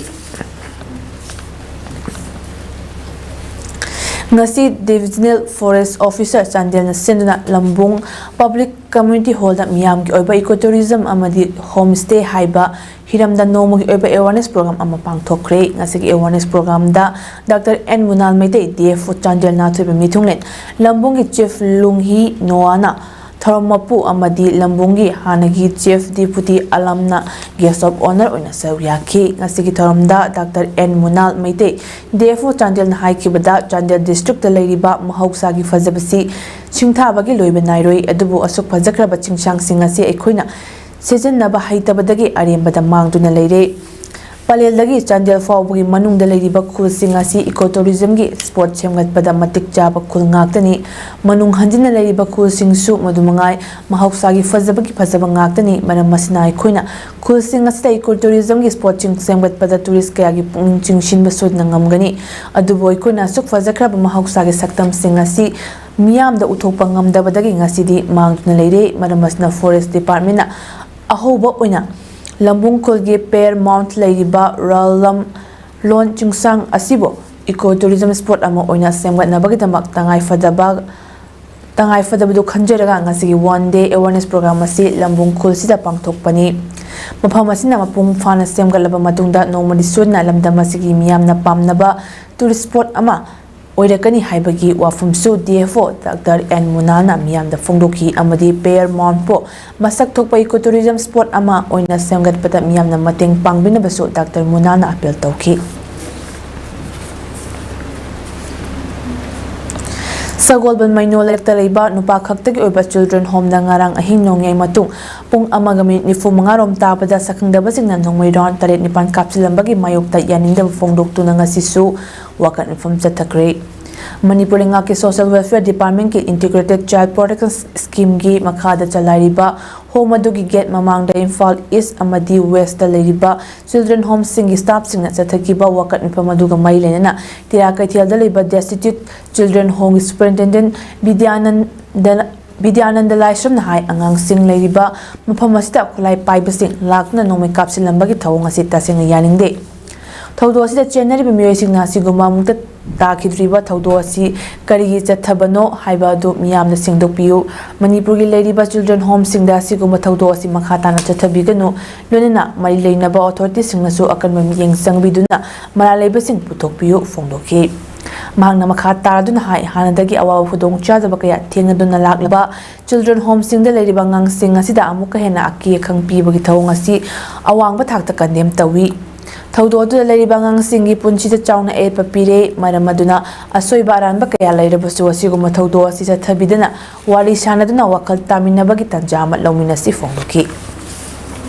ꯉꯁꯤ Divisional Forest Officer ꯆꯥꯟꯗꯦꯜꯅ ꯁꯤꯟꯗꯨꯅ ꯂꯝꯕꯨꯡ Public Community Hallꯗ ꯃꯤꯌꯥꯝꯒꯤ ꯑꯣꯏꯕ Eco Tourism ꯑꯃꯗꯤ Home Stay ꯍꯥꯏꯕ ꯍꯤꯔꯝꯗ ꯅꯣꯡꯃꯒꯤ ꯑꯣꯏꯕ awareness program ꯑꯃ ꯄꯥꯡꯊꯣꯛꯈ꯭ꯔꯦ꯫ ꯉꯁꯤꯒꯤ awareness programꯗ Doctor N Munal Meitei, DFO Chandel ꯅꯥꯊꯣꯏꯕ ꯃꯤꯊꯨꯡꯂꯦꯟ, ꯂꯝꯕꯨꯡꯒꯤ Chief ꯂꯨꯡꯍꯤ ꯅꯣꯋꯥꯅ ꯊꯧꯔꯝ ꯃꯄꯨ ꯑꯃꯗꯤ ꯂꯝꯕꯨꯡꯒꯤ ꯍꯥꯟꯅꯒꯤ Chief Deputy ꯑꯂꯝꯅ Guest of Honour ꯑꯣꯏꯅ ꯁꯔꯨꯛ ꯌꯥꯈꯤ꯫ ꯉꯁꯤꯒꯤ ꯊꯧꯔꯝꯗ Doctor N Munal Meitei, DFO ꯆꯥꯟꯗꯦꯜꯅ ꯍꯥꯏꯈꯤꯕꯗ, ꯆꯥꯟꯗꯦꯜ Districtꯇ ꯂꯩꯔꯤꯕ ꯃꯍꯧꯁꯥꯒꯤ ꯐꯖꯕꯁꯤ ꯁꯤꯡꯊꯥꯕꯒꯤ ꯂꯣꯏꯕ ꯅꯥꯏꯔꯣꯏ, ꯑꯗꯨꯕꯨ ꯑꯁꯨꯛ ꯐꯖꯈ꯭ꯔꯕ ꯆꯤꯡꯁꯥꯡꯁꯤꯡ ꯑꯁꯤ ꯑꯩꯈꯣꯏꯅ ꯁꯤꯖꯤꯟꯅꯕ ꯍꯩꯇꯕꯗꯒꯤ ꯑꯔꯦꯝꯕꯗ ꯃꯥꯡꯗꯨꯅ ꯂꯩꯔꯦ꯫ ꯄꯂꯦꯜꯗꯒꯤ ꯆꯥꯟꯗꯦꯜ ꯐꯥꯎꯕꯒꯤ ꯃꯅꯨꯡꯗ ꯂꯩꯔꯤꯕ ꯈꯨꯜꯁꯤꯡ ꯑꯁꯤ Eco Tourismꯒꯤ spot ꯁꯦꯝꯒꯠꯄꯗ ꯃꯇꯤꯛ ꯆꯥꯕ ꯈꯨꯜ ꯉꯥꯛꯇꯅꯤ꯫ ꯃꯅꯨꯡ ꯍꯟꯖꯤꯟꯅ ꯂꯩꯔꯤꯕ ꯈꯨꯜꯁꯤꯡꯁꯨ ꯃꯗꯨ ꯃꯉꯥꯏ ꯃꯍꯧꯁꯥꯒꯤ ꯐꯖꯕꯒꯤ ꯐꯖꯕ ꯉꯥꯛꯇꯅꯤ꯫ ꯃꯔꯝ ꯑꯁꯤꯅ ꯑꯩꯈꯣꯏꯅ ꯈꯨꯜꯁꯤꯡ ꯑꯁꯤꯗ Eco Tourismꯒꯤ spotꯁꯤꯡ ꯁꯦꯝꯒꯠꯄꯗ tourist ꯀꯌꯥꯒꯤ ꯄꯨꯛꯅꯤꯡ ꯆꯤꯡꯁꯤꯟꯕ ꯁꯣꯏꯗꯅ ꯉꯝꯒꯅꯤ꯫ ꯑꯗꯨꯕꯨ ꯑꯩꯈꯣꯏꯅ ꯑꯁꯨꯛ ꯐꯖꯈ꯭ꯔꯕ ꯃꯍꯧꯁꯥꯒꯤ ꯁꯛꯇꯝꯁꯤꯡ ꯑꯁꯤ ꯃꯤꯌꯥꯝꯗ ꯎꯠꯊꯣꯛꯄ ꯉꯝꯗꯕꯗꯒꯤ ꯉꯁꯤꯗꯤ ꯃꯥꯡꯗꯨꯅ ꯂꯩꯔꯦ꯫ ꯃꯔꯝ ꯑꯁꯤꯅ Forest Departmentꯅ ꯑꯍꯧꯕ ꯑꯣꯏꯅ ꯂꯝꯕꯨꯡ ꯈꯨꯜꯒꯤ Paramount ꯂꯩꯔꯤꯕ ꯔꯥꯂꯝ ꯂꯣꯟ ꯆꯤꯡꯁꯥꯡ ꯑꯁꯤꯕꯨ Eco Tourism Spot ꯑꯃ ꯑꯣꯏꯅ ꯁꯦꯝꯒꯠꯅꯕꯒꯤꯗꯃꯛ ꯇꯉꯥꯏꯐꯗꯕ ꯇꯉꯥꯏꯐꯗꯕꯗꯨ ꯈꯟꯖꯔꯒ ꯉꯁꯤꯒꯤ One Day Awareness Program ꯑꯁꯤ ꯂꯝꯕꯨꯡ ꯈꯨꯜꯁꯤꯗ ꯄꯥꯡꯊꯣꯛꯄꯅꯤ꯫ ꯃꯐꯝ ꯑꯁꯤꯅ ꯃꯄꯨꯡ ꯐꯥꯅ ꯁꯦꯝꯒꯠꯂꯕ ꯃꯇꯨꯡꯗ ꯅꯣꯡꯃꯗꯤ ꯁꯣꯏꯗꯅ ꯂꯝꯗꯝ ꯑꯁꯤꯒꯤ ꯃꯤꯌꯥꯝꯅ ꯄꯥꯝꯅꯕ tourist spot ꯑꯃ ꯑꯣꯏꯔꯛꯀꯅꯤ ꯍꯥꯏꯕꯒꯤ ꯋꯥꯐꯝꯁꯨ D F O Doctor N ꯃꯨꯅꯥꯜꯅ ꯃꯤꯌꯥꯝꯗ ꯐꯣꯡꯗꯣꯛꯈꯤ ꯑꯃꯗꯤ Paramount ꯄꯨ ꯃꯁꯛ ꯊꯣꯛꯄ eco tourism spot ꯑꯃ ꯑꯣꯏꯅ ꯁꯦꯝꯒꯠꯄꯗ ꯃꯤꯌꯥꯝꯅ ꯃꯇꯦꯡ ꯄꯥꯡꯕꯤꯅꯕꯁꯨ Doctor ꯃꯨꯅꯥꯜꯅ appeal ꯇꯧꯈꯤ꯫ ꯁꯒꯣꯜꯕꯟ ꯃꯩꯅꯣ ꯂꯩꯔꯛꯇ ꯂꯩꯕ ꯅꯨꯄꯥ ꯈꯛꯇꯒꯤ ꯑꯣꯏꯕ children home ꯗ ꯉꯔꯥꯡ ꯑꯍꯤꯡ ꯅꯣꯡꯌꯥꯏ ꯃꯇꯨꯡ ꯄꯨꯡ ꯑꯃꯒ ꯃꯤꯅꯤꯠ ꯅꯤꯐꯨ ꯃꯉꯥ ꯔꯣꯝ ꯇꯥꯕꯗ ꯁꯛꯈꯪꯗꯕꯁꯤꯡꯅ ꯅꯣꯡꯃꯩ round ꯇꯔꯦꯠ ꯅꯤꯄꯥꯟ ꯀꯥꯞꯁꯤꯜꯂꯝꯕꯒꯤ ꯃꯥꯌꯣꯛꯇ ꯌꯥꯅꯤꯡꯗꯕ ꯐꯣꯡꯗꯣꯛꯇꯨꯅ ꯉꯁꯤꯁꯨ ꯋꯥꯀꯠ ꯃꯤꯐꯝ ꯆꯠꯊꯈ꯭ꯔꯦ꯫ ꯃꯅꯤꯄꯨꯔ ꯂꯩꯉꯥꯛꯀꯤ Social Welfare Department ꯀꯤ Integrated Child Protection Scheme ꯒꯤ ꯃꯈꯥꯗ ꯆꯂꯥꯏꯔꯤꯕ home ꯑꯗꯨꯒꯤ gate ꯃꯃꯥꯡꯗ ꯏꯝꯐꯥꯜ East ꯑꯃꯗꯤ West ꯇ ꯂꯩꯔꯤꯕ children home ꯁꯤꯡꯒꯤ staff ꯁꯤꯡꯅ ꯆꯠꯊꯈꯤꯕ ꯋꯥꯀꯠ ꯃꯤꯐꯝ ꯑꯗꯨꯒ ꯃꯔꯤ ꯂꯩꯅꯅ ꯇꯦꯔꯥ ꯀꯩꯊꯦꯜꯗ ꯂꯩꯕ destitute children home ꯒꯤ superintendent ꯕꯤꯗ꯭ꯌꯥꯅꯟꯗ ꯕꯤꯗ꯭ꯌꯥꯅꯟꯗ ꯂꯥꯏꯁ꯭ꯔꯝꯅ ꯍꯥꯏ, ꯑꯉꯥꯡꯁꯤꯡ ꯂꯩꯔꯤꯕ ꯃꯐꯝ ꯑꯁꯤꯗ ꯈꯨꯠꯂꯥꯏ ꯄꯥꯏꯕꯁꯤꯡ ꯂꯥꯛꯇꯨꯅ ꯅꯣꯡꯃꯩ ꯀꯥꯞꯁꯤꯜꯂꯝꯕꯒꯤ ꯊꯧꯑꯣꯡ ꯑꯁꯤ ꯇꯁꯦꯡꯅ ꯌꯥꯅꯤꯡꯗꯦ꯫ ꯊꯧꯗꯣꯛ ꯑꯁꯤꯗ ꯆꯦꯟꯅꯔꯤꯕ ꯃꯤꯑꯣꯏꯁꯤꯡꯅ ꯑꯁꯤꯒꯨꯝꯕ ꯑꯃꯨꯛꯇ ꯇꯥꯈꯤꯗ꯭ꯔꯤꯕ ꯊꯧꯗꯣꯛ ꯑꯁꯤ ꯀꯔꯤꯒꯤ ꯆꯠꯊꯕꯅꯣ ꯍꯥꯏꯕ ꯑꯗꯨ ꯃꯤꯌꯥꯝꯗ ꯁꯦꯡꯗꯣꯛꯄꯤꯌꯨ꯫ ꯃꯅꯤꯄꯨꯔꯒꯤ ꯂꯩꯔꯤꯕ children home ꯁꯤꯡꯗ ꯑꯁꯤꯒꯨꯝꯕ ꯊꯧꯗꯣꯛ ꯑꯁꯤ ꯃꯈꯥ ꯇꯥꯅ ꯆꯠꯊꯕꯤꯒꯅꯨ꯫ ꯂꯣꯏꯅꯅ ꯃꯔꯤ ꯂꯩꯅꯕ authority ꯁꯤꯡꯅꯁꯨ ꯑꯀꯟꯕ ꯃꯤꯠꯌꯦꯡ ꯆꯪꯕꯤꯗꯨꯅ ꯃꯔꯥꯜ ꯂꯩꯕꯁꯤꯡ ꯄꯨꯊꯣꯛꯄꯤꯌꯨ ꯐꯣꯡꯗꯣꯛꯈꯤ꯫ ꯃꯍꯥꯛꯅ ꯃꯈꯥ ꯇꯥꯔꯗꯨꯅ ꯍꯥꯏ, ꯍꯥꯟꯅꯗꯒꯤ ꯑꯋꯥꯕ ꯈꯨꯗꯣꯡꯆꯥꯗꯕ ꯀꯌꯥ ꯊꯦꯡꯅꯗꯨꯅ ꯂꯥꯛꯂꯕ children home ꯁꯤꯡꯗ ꯂꯩꯔꯤꯕ ꯑꯉꯥꯡꯁꯤꯡ ꯑꯁꯤꯗ ꯑꯃꯨꯛꯀ ꯍꯦꯟꯅ ꯑꯀꯤ ꯑꯈꯪ ꯄꯤꯕꯒꯤ ꯊꯧꯑꯣꯡ ꯑꯁꯤ ꯑꯋꯥꯡꯕ ꯊꯥꯛꯇ condemn ꯇꯧꯏ꯫ ꯊꯧꯗꯣꯛ ꯑꯗꯨꯗ ꯂꯩꯔꯤꯕ ꯑꯉꯥꯡꯁꯤꯡꯒꯤ ꯄꯨꯟꯁꯤꯗ ꯆꯥꯎꯅ ꯑꯌꯦꯠꯄ ꯄꯤꯔꯦ꯫ ꯃꯔꯝ ꯑꯗꯨꯅ ꯑꯁꯣꯏꯕ ꯑꯔꯥꯟꯕ ꯀꯌꯥ ꯂꯩꯔꯕꯁꯨ ꯑꯁꯤꯒꯨꯝꯕ ꯊꯧꯗꯣꯛ ꯑꯁꯤ ꯆꯠꯊꯕꯤꯗꯅ ꯋꯥꯔꯤ ꯁꯥꯅꯗꯨꯅ ꯋꯥꯈꯜ ꯇꯥꯃꯤꯟꯅꯕꯒꯤ ꯇꯥꯟꯖꯥ ꯑꯃ ꯂꯧꯃꯤꯟꯅꯁꯤ ꯐꯣꯡꯗꯣꯛꯈꯤ꯫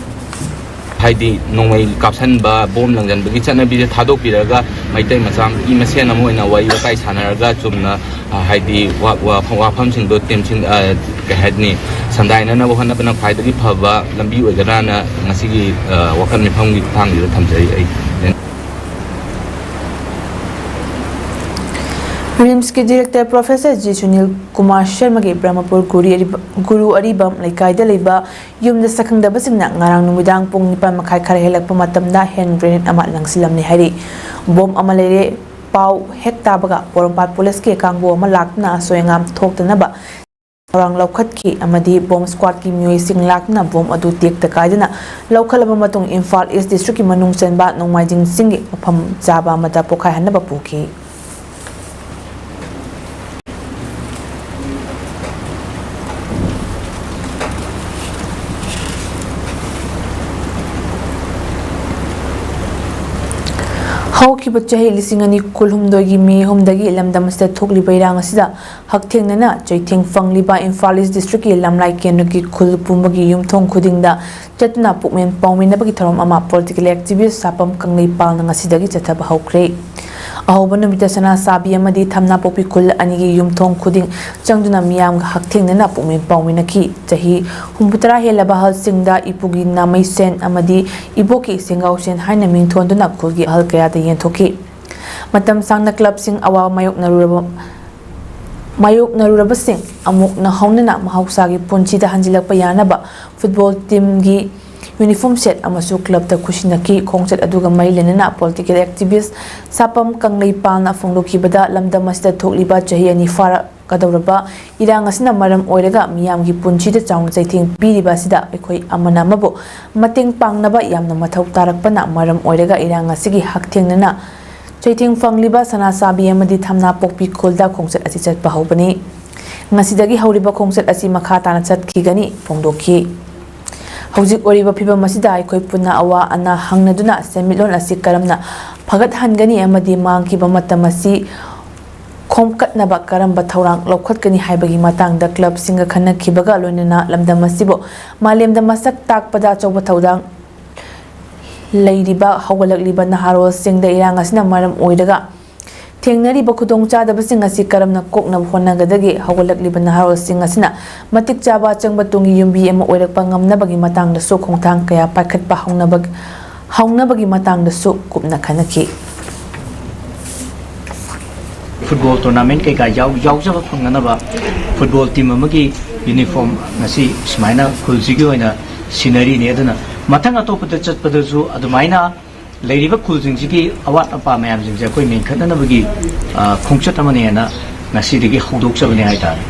ꯍꯥꯏꯗꯤ ꯅꯣꯡꯃꯩ ꯀꯥꯞꯁꯟꯕ, ꯕꯣꯝ ꯂꯪꯁꯤꯟꯕꯒꯤ ꯆꯠꯅꯕꯤꯁꯦ ꯊꯥꯗꯣꯛꯄꯤꯔꯒ ꯃꯩꯇꯩ ꯃꯆꯥ ꯃꯤ ꯃꯁꯦꯟ ꯑꯃ ꯑꯣꯏꯅ ꯋꯥꯔꯤ ꯋꯥꯇꯥꯏ ꯁꯥꯟꯅꯔꯒ ꯆꯨꯝꯅ, ꯑ, ꯍꯥꯏꯗꯤ ꯋꯥ-, ꯋꯥ-, ꯋꯥꯐꯝꯁꯤꯡꯗꯣ ꯇꯦꯝꯁꯤꯟ-, ꯑ, ꯀꯩ ꯍꯥꯏꯅꯤ, ꯁꯟꯗꯥꯏꯅꯅꯕ ꯍꯣꯠꯅꯕꯅ ꯈ꯭ꯋꯥꯏꯗꯒꯤ ꯐꯕ ꯂꯝꯕꯤ ꯑꯣꯏꯒꯗ꯭ꯔꯥꯅ ꯉꯁꯤꯒꯤ, ꯑ, ꯋꯥꯀꯠ ꯃꯤꯐꯝꯒꯤ ꯈꯨꯠꯊꯥꯡꯁꯤꯗ ꯊꯝꯖꯔꯤ ꯑꯩ꯫ ꯔꯤꯝꯁꯀꯤ director Professor G Sunil Kumar ꯁꯔꯃꯒꯤ Brahmapur ꯒꯨꯔꯤ ꯑꯔꯤꯕ-, ꯒꯨꯔꯨ ꯑꯔꯤꯕꯝ ꯂꯩꯀꯥꯏꯗ ꯂꯩꯕ ꯌꯨꯝꯗ ꯁꯛꯈꯪꯗꯕꯁꯤꯡꯅ ꯉꯔꯥꯡ ꯅꯨꯃꯤꯗꯥꯡ ꯄꯨꯡ ꯅꯤꯄꯥꯟ ꯃꯈꯥꯏ ꯈꯔ ꯍꯦꯜꯂꯛꯄ ꯃꯇꯝꯗ hand grenade ꯑꯃ ꯂꯪꯁꯤꯜꯂꯝꯂꯦ ꯍꯥꯏꯔꯤ꯫ ꯕꯣꯝ ꯑꯃ ꯂꯩꯔꯦ, ꯄꯥꯎ ꯍꯦꯛ ꯇꯥꯕꯒ ꯄꯣꯔꯣꯝꯄꯥꯠ ꯄꯨꯂꯤꯁꯀꯤ ꯀꯥꯡꯕꯨ ꯑꯃ ꯂꯥꯛꯇꯨꯅ ꯑꯁꯣꯏ ꯑꯉꯥꯝ ꯊꯣꯛꯇꯅꯕ ꯊꯧꯔꯥꯡ ꯂꯧꯈꯠꯈꯤ ꯑꯃꯗꯤ ꯕꯣꯝ ꯁ꯭ꯀ꯭ꯋꯥꯗꯀꯤ ꯃꯤꯑꯣꯏꯁꯤꯡ ꯂꯥꯛꯇꯨꯅ ꯕꯣꯝ ꯑꯗꯨ ꯇꯦꯛꯇ ꯀꯥꯏꯗꯅ ꯂꯧꯈꯠꯂꯕ ꯃꯇꯨꯡ ꯏꯝꯐꯥꯜ ꯏꯁ ꯗꯤꯁꯇ꯭ꯔꯤꯛꯀꯤ ꯃꯅꯨꯡ ꯆꯟꯕ ꯅꯣꯡꯃꯥꯏꯖꯤꯡ ꯆꯤꯡꯒꯤ ꯃꯐꯝ ꯆꯥꯕ ꯑꯃꯗ ꯄꯣꯈꯥꯏꯍꯟꯅꯕ ꯄꯨꯈꯤ꯫ ꯍꯧꯈꯤꯕ ꯆꯍꯤ ꯂꯤꯁꯤꯡ ꯑꯅꯤ ꯀꯨꯟꯍꯨꯝꯗꯣꯏꯒꯤ ꯃꯦ ꯑꯍꯨꯝꯗꯒꯤ ꯂꯝꯗꯝ ꯑꯁꯤꯗ ꯊꯣꯛꯂꯤꯕ ꯏꯔꯥꯡ ꯑꯁꯤꯗ ꯍꯛꯊꯦꯡꯅꯅ ꯆꯩꯊꯦꯡ ꯐꯪꯂꯤꯕ ꯏꯝꯐꯥꯜ ꯏꯁ ꯗꯤꯁꯇ꯭ꯔꯤꯛꯀꯤ ꯂꯝꯂꯥꯏ ꯀꯦꯟꯗ꯭ꯔꯒꯤ ꯈꯨꯜ ꯄꯨꯝꯕꯒꯤ ꯌꯨꯝꯊꯣꯡ ꯈꯨꯗꯤꯡꯗ ꯆꯠꯇꯨꯅ ꯄꯨꯛꯃꯦꯟ ꯄꯥꯎꯃꯤꯟꯅꯕꯒꯤ ꯊꯧꯔꯝ ꯑꯃ ꯄꯣꯂꯤꯇꯤꯀꯦꯜ ꯑꯦꯛꯇꯤꯚꯤꯁ꯭ꯠ ꯁꯥꯄꯝ ꯀꯪꯂꯩꯄꯥꯜꯅ ꯉꯁꯤꯗꯒꯤ ꯆꯠꯊꯕ ꯍꯧꯈ꯭ꯔꯦ꯫ ꯑꯍꯧꯕ ꯅꯨꯃꯤꯠꯇ ꯁꯅꯥꯁꯥꯕꯤ ꯑꯃꯗꯤ ꯊꯝꯅꯥꯄꯣꯛꯄꯤ ꯈꯨꯜ ꯑꯅꯤꯒꯤ ꯌꯨꯝꯊꯣꯡ ꯈꯨꯗꯤꯡ ꯆꯪꯗꯨꯅ ꯃꯤꯌꯥꯝꯒ ꯍꯛꯊꯦꯡꯅꯅ ꯄꯨꯛꯃꯦꯟ ꯄꯥꯎꯃꯤꯟꯅꯈꯤ꯫ ꯆꯍꯤ ꯍꯨꯝꯐꯨꯇꯔꯥ ꯍꯦꯜꯂꯕ ꯑꯍꯜꯁꯤꯡꯗ ꯏꯄꯨꯒꯤ ꯅꯥꯃꯩꯁꯦꯟ ꯑꯃꯗꯤ ꯏꯕꯣꯛꯀꯤ ꯁꯦꯡꯒꯥꯎꯁꯦꯟ ꯍꯥꯏꯅ ꯃꯤꯡ ꯊꯣꯟꯗꯨꯅ ꯈꯨꯜꯒꯤ ꯑꯍꯜ ꯀꯌꯥꯗ ꯌꯦꯟꯊꯣꯛꯈꯤ꯫ ꯃꯇꯝ ꯁꯥꯡꯅ ꯀ꯭ꯂꯕꯁꯤꯡ ꯑꯋꯥꯕ ꯃꯥꯌꯣꯛꯅꯔꯨꯔꯕ ꯃꯥꯌꯣꯛꯅꯔꯨꯔꯕꯁꯤꯡ ꯑꯃꯨꯛ ꯅꯧꯍꯧꯅꯅ ꯃꯍꯧꯁꯥꯒꯤ ꯄꯨꯟꯁꯤꯗ ꯍꯟꯖꯤꯜꯂꯛꯄ ꯌꯥꯅꯕ ꯐꯨꯠꯕꯣꯜ ꯇꯤꯝꯒꯤ ꯌꯨꯅꯤꯐꯣꯔꯝ ꯁꯦꯠ ꯑꯃꯁꯨ ꯀ꯭ꯂꯕꯇ ꯈꯨꯠꯁꯤꯟꯅꯈꯤ꯫ ꯈꯣꯡꯆꯠ ꯑꯗꯨꯒ ꯃꯔꯤ ꯂꯩꯅꯅ ꯄꯣꯂꯤꯇꯤꯀꯦꯜ ꯑꯦꯛꯇꯤꯚꯤꯁ꯭ꯠ ꯁꯥꯄꯝ ꯀꯪꯂꯩꯄꯥꯜꯅ ꯐꯣꯡꯗꯣꯛꯈꯤꯕꯗ, ꯂꯝꯗꯝ ꯑꯁꯤꯗ ꯊꯣꯛꯂꯤꯕ ꯆꯍꯤ ꯑꯅꯤ ꯐꯥꯔꯛꯀꯗꯧꯔꯕ ꯏꯔꯥꯡ ꯑꯁꯤꯅ ꯃꯔꯝ ꯑꯣꯏꯔꯒ ꯃꯤꯌꯥꯝꯒꯤ ꯄꯨꯟꯁꯤꯗ ꯆꯥꯎꯅ ꯆꯩꯊꯦꯡ ꯄꯤꯔꯤꯕ ꯑꯁꯤꯗ ꯑꯩꯈꯣꯏ ꯑꯃꯅ ꯑꯃꯕꯨ ꯃꯇꯦꯡ ꯄꯥꯡꯅꯕ ꯌꯥꯝꯅ ꯃꯊꯧ ꯇꯥꯔꯛꯄꯅ ꯃꯔꯝ ꯑꯣꯏꯔꯒ ꯏꯔꯥꯡ ꯑꯁꯤꯒꯤ ꯍꯛꯊꯦꯡꯅꯅ ꯆꯩꯊꯦꯡ ꯐꯪꯂꯤꯕ ꯁꯅꯥꯁꯥꯕꯤ ꯑꯃꯗꯤ ꯊꯝꯅꯥꯄꯣꯛꯄꯤ ꯈꯨꯜꯗ ꯈꯣꯡꯆꯠ ꯑꯁꯤ ꯆꯠꯄ ꯍꯧꯕꯅꯤ꯫ ꯉꯁꯤꯗꯒꯤ ꯍꯧꯔꯤꯕ ꯈꯣꯡꯆꯠ ꯑꯁꯤ ꯃꯈꯥ ꯇꯥꯅ ꯆꯠꯈꯤꯒꯅꯤ ꯐꯣꯡꯗꯣꯛꯈꯤ꯫ ꯍꯧꯖꯤꯛ ꯑꯣꯏꯔꯤꯕ ꯐꯤꯕꯝ ꯑꯁꯤꯗ ꯑꯩꯈꯣꯏ ꯄꯨꯟꯅ ꯑꯋꯥ ꯑꯅꯥ ꯍꯪꯅꯗꯨꯅ ꯁꯦꯟꯃꯤꯠꯂꯣꯟ ꯑꯁꯤ ꯀꯔꯝꯅ ꯐꯒꯠꯍꯟꯒꯅꯤ ꯑꯃꯗꯤ ꯃꯥꯡꯈꯤꯕ ꯃꯇꯝ ꯑꯁꯤ ꯈꯣꯝꯀꯠꯅꯕ ꯀꯔꯝꯕ ꯊꯧꯔꯥꯡ ꯂꯧꯈꯠꯀꯅꯤ ꯍꯥꯏꯕꯒꯤ ꯃꯇꯥꯡꯗ ꯀ꯭ꯂꯕꯁꯤꯡꯒ ꯈꯟꯅꯈꯤꯕꯒ ꯂꯣꯏꯅꯅ ꯂꯝꯗꯝ ꯑꯁꯤꯕꯨ ꯃꯥꯂꯦꯝꯗ ꯃꯁꯛ ꯇꯥꯛꯄꯗ ꯑꯆꯧꯕ ꯊꯧꯗꯥꯡ ꯂꯩꯔꯤꯕ ꯍꯧꯒꯠꯂꯛꯂꯤꯕ ꯅꯍꯥꯔꯣꯜꯁꯤꯡꯗ ꯏꯔꯥꯡ ꯑꯁꯤꯅ ꯃꯔꯝ ꯑꯣꯏꯔꯒ ꯊꯦꯡꯅꯔꯤꯕ ꯈꯨꯗꯣꯡꯆꯥꯗꯕꯁꯤꯡ ꯑꯁꯤ ꯀꯔꯝꯅ ꯀꯣꯛꯅꯕ ꯍꯣꯠꯅꯒꯗꯒꯦ? ꯍꯧꯒꯠꯂꯛꯂꯤꯕ ꯅꯍꯥꯔꯣꯜꯁꯤꯡ ꯑꯁꯤꯅ ꯃꯇꯤꯛ ꯆꯥꯕ ꯑꯆꯪꯕ ꯇꯨꯡꯒꯤ ꯌꯨꯝꯕꯤ ꯑꯃ ꯑꯣꯏꯔꯛꯄ ꯉꯝꯅꯕꯒꯤ ꯃꯇꯥꯡꯗꯁꯨ ꯈꯣꯡꯊꯥꯡ ꯀꯌꯥ ꯄꯥꯏꯈꯠꯄ ꯍꯧꯅꯕ-, ꯍꯧꯅꯕꯒꯤ ꯃꯇꯥꯡꯗꯁꯨ ꯀꯨꯞꯅ ꯈꯟꯅꯈꯤ꯫ ꯐꯨꯠꯕꯣꯜ ꯇꯣꯔꯅꯥꯃꯦꯟ ꯀꯩꯀꯥ ꯌꯥꯎ-, ꯌꯥꯎꯖꯕ ꯐꯪꯅꯅꯕ ꯐꯨꯠꯕꯣꯜ ꯇꯤꯝ ꯑꯃꯒꯤ ꯌꯨꯅꯤꯐꯣꯔꯝ ꯉꯁꯤ ꯁꯨꯃꯥꯏꯅ ꯈꯨꯜꯁꯤꯒꯤ ꯑꯣꯏꯅ ꯁꯤꯟꯅꯔꯤꯅꯤ꯫ ꯑꯗꯨꯅ ꯃꯊꯪ ꯑꯇꯣꯞꯄꯗ ꯆꯠꯄꯗꯁꯨ ꯑꯗꯨꯃꯥꯏꯅ ꯂꯩꯔꯤꯕ ꯈꯨꯜꯁꯤꯡꯁꯤꯒꯤ ꯑꯋꯥꯠ ꯑꯄꯥ ꯃꯌꯥꯝꯁꯤꯡꯁꯦ ꯑꯩꯈꯣꯏ ꯃꯦꯟꯈꯠꯅꯅꯕꯒꯤ ꯈꯣꯡꯆꯠ ꯑꯃꯅꯦꯅ ꯉꯁꯤꯗꯒꯤ ꯍꯧꯗꯣꯛꯆꯕꯅꯦ ꯍꯥꯏꯇꯥꯔꯦ꯫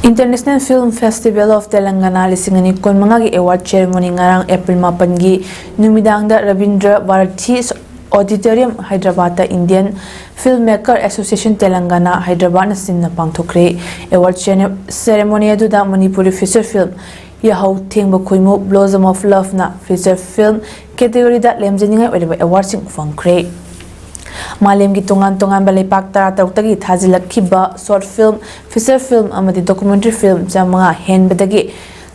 International Film Festival of Telangana ꯂꯤꯁꯤꯡ ꯑꯅꯤ ꯀꯨꯟꯃꯉꯥꯒꯤ ꯑꯦꯋꯥꯔꯗ ꯁꯦꯔꯦꯃꯣꯅꯤ ꯉꯔꯥꯡ ꯑꯦꯄ꯭ꯔꯤꯜ ꯃꯥꯄꯟꯒꯤ ꯅꯨꯃꯤꯗꯥꯡꯗ ꯔꯕꯤꯟꯗ꯭ꯔ ꯚꯥꯔꯊꯤ ꯑꯣꯗꯤꯇꯣꯔꯤꯌꯝ, ꯍꯥꯏꯗ꯭ꯔꯕꯥꯗꯇ Indian Film Maker Association Telangana, ꯍꯥꯏꯗ꯭ꯔꯕꯥꯗꯅ ꯁꯤꯟꯅ ꯄꯥꯡꯊꯣꯛꯈ꯭ꯔꯦ꯫ ꯑꯦꯋꯥꯔꯗ ꯁꯦꯔꯦꯃꯣꯅꯤ ꯑꯗꯨꯗ Manipuri feature film Yahou Thengba Khoimu, Blossom of Loveꯅ ꯐꯤꯆꯔ ꯐꯤꯜꯝ ꯀꯦꯇꯦꯒꯣꯔꯤꯗ ꯂꯦꯝꯖꯅꯤꯡꯉꯥꯏ ꯑꯣꯏꯔꯕ ꯑꯦꯋꯥꯔꯗꯁꯤꯡ ꯐꯪꯈ꯭ꯔꯦ꯫ ꯃꯥꯂꯦꯝꯒꯤ ꯇꯣꯉꯥꯟ ꯇꯣꯉꯥꯟꯕ ꯂꯩꯄꯥꯛ ꯇꯔꯥꯇꯔꯨꯛꯇꯒꯤ ꯊꯥꯖꯤꯜꯂꯛꯈꯤꯕ ꯁꯣꯔꯠ ꯐꯤꯜꯝ, ꯐꯤꯆꯔ ꯐꯤꯜꯝ ꯑꯃꯗꯤ ꯗꯣꯀꯨꯃꯦꯟꯇꯔꯤ ꯐꯤꯜꯝ ꯆꯥꯃꯉꯥ ꯍꯦꯟꯕꯗꯒꯤ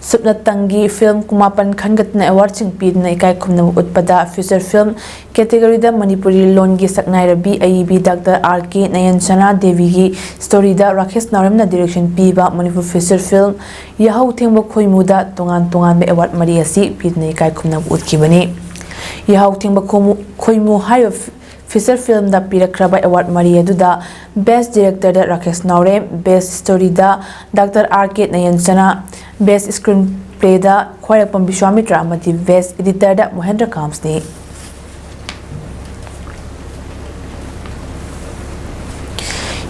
ꯁꯨꯞꯅꯇꯪꯒꯤ ꯐꯤꯜꯝ ꯀꯨꯟꯃꯥꯄꯟ ꯈꯟꯒꯠꯇꯨꯅ ꯑꯦꯋꯥꯔꯗꯁꯤꯡ ꯄꯤꯗꯨꯅ ꯏꯀꯥꯏ ꯈꯨꯝꯅꯕ ꯎꯠꯄꯗ ꯐꯤꯆꯔ ꯐꯤꯜꯝ ꯀꯦꯇꯦꯒꯣꯔꯤꯗ ꯃꯅꯤꯄꯨꯔꯤ ꯂꯣꯟꯒꯤ ꯁꯛꯅꯥꯏꯔꯕꯤ ꯑꯏꯕꯤ ꯗꯥꯛꯇꯔ ꯑꯥꯔ ꯀꯦ ꯅꯌꯟꯁꯅꯥ ꯗꯦꯕꯤꯒꯤ ꯁ꯭ꯇꯣꯔꯤꯗ ꯔꯥꯀꯦꯁ ꯅꯥꯎꯔꯦꯝꯅ ꯗꯤꯔꯦꯛꯁꯟ ꯄꯤꯕ ꯃꯅꯤꯄꯨꯔ ꯐꯤꯆꯔ ꯐꯤꯜꯝ ꯌꯥꯍꯧ ꯊꯦꯡꯕ ꯈꯣꯏꯃꯨꯗ ꯇꯣꯉꯥꯟ ꯇꯣꯉꯥꯟꯕ ꯑꯦꯋꯥꯔꯗ ꯃꯔꯤ ꯑꯁꯤ ꯄꯤꯗꯨꯅ ꯏꯀꯥꯏ ꯈꯨꯝꯅꯕ ꯎꯠꯈꯤꯕꯅꯤ꯫ ꯌꯥꯍꯧ ꯊꯦꯡꯕ ꯈꯣꯏꯃꯨ ꯍꯥꯏꯔꯤꯕ ꯐꯤꯆꯔ ꯐꯤꯜꯝꯗ ꯄꯤꯔꯛꯈ꯭ꯔꯕ ꯑꯦꯋꯥꯔꯗ ꯃꯔꯤ ꯑꯗꯨꯗ ꯕꯦꯁ ꯗꯤꯔꯦꯛꯇꯔꯗ ꯔꯥꯀꯦꯁ ꯅꯥꯎꯔꯦꯝ, ꯕꯦꯁ ꯁ꯭ꯇꯣꯔꯤꯗ ꯗꯥꯛꯇꯔ ꯑꯥꯔ ꯀꯦ ꯅꯌꯟꯁꯅꯥ, ꯕꯦꯁ ꯁ꯭ꯀ꯭ꯔꯤꯟ ꯄ꯭ꯂꯦꯗ ꯈ꯭ꯋꯥꯏꯔꯥꯛꯄꯝ ꯕꯤꯁ꯭ꯋꯥꯃꯤꯇ꯭ꯔ ꯑꯃꯗꯤ ꯕꯦꯁ ꯑꯦꯗꯤꯇꯔꯗ ꯃꯣꯍꯦꯟꯗ꯭ꯔ ꯀꯥꯝꯁꯅꯤ꯫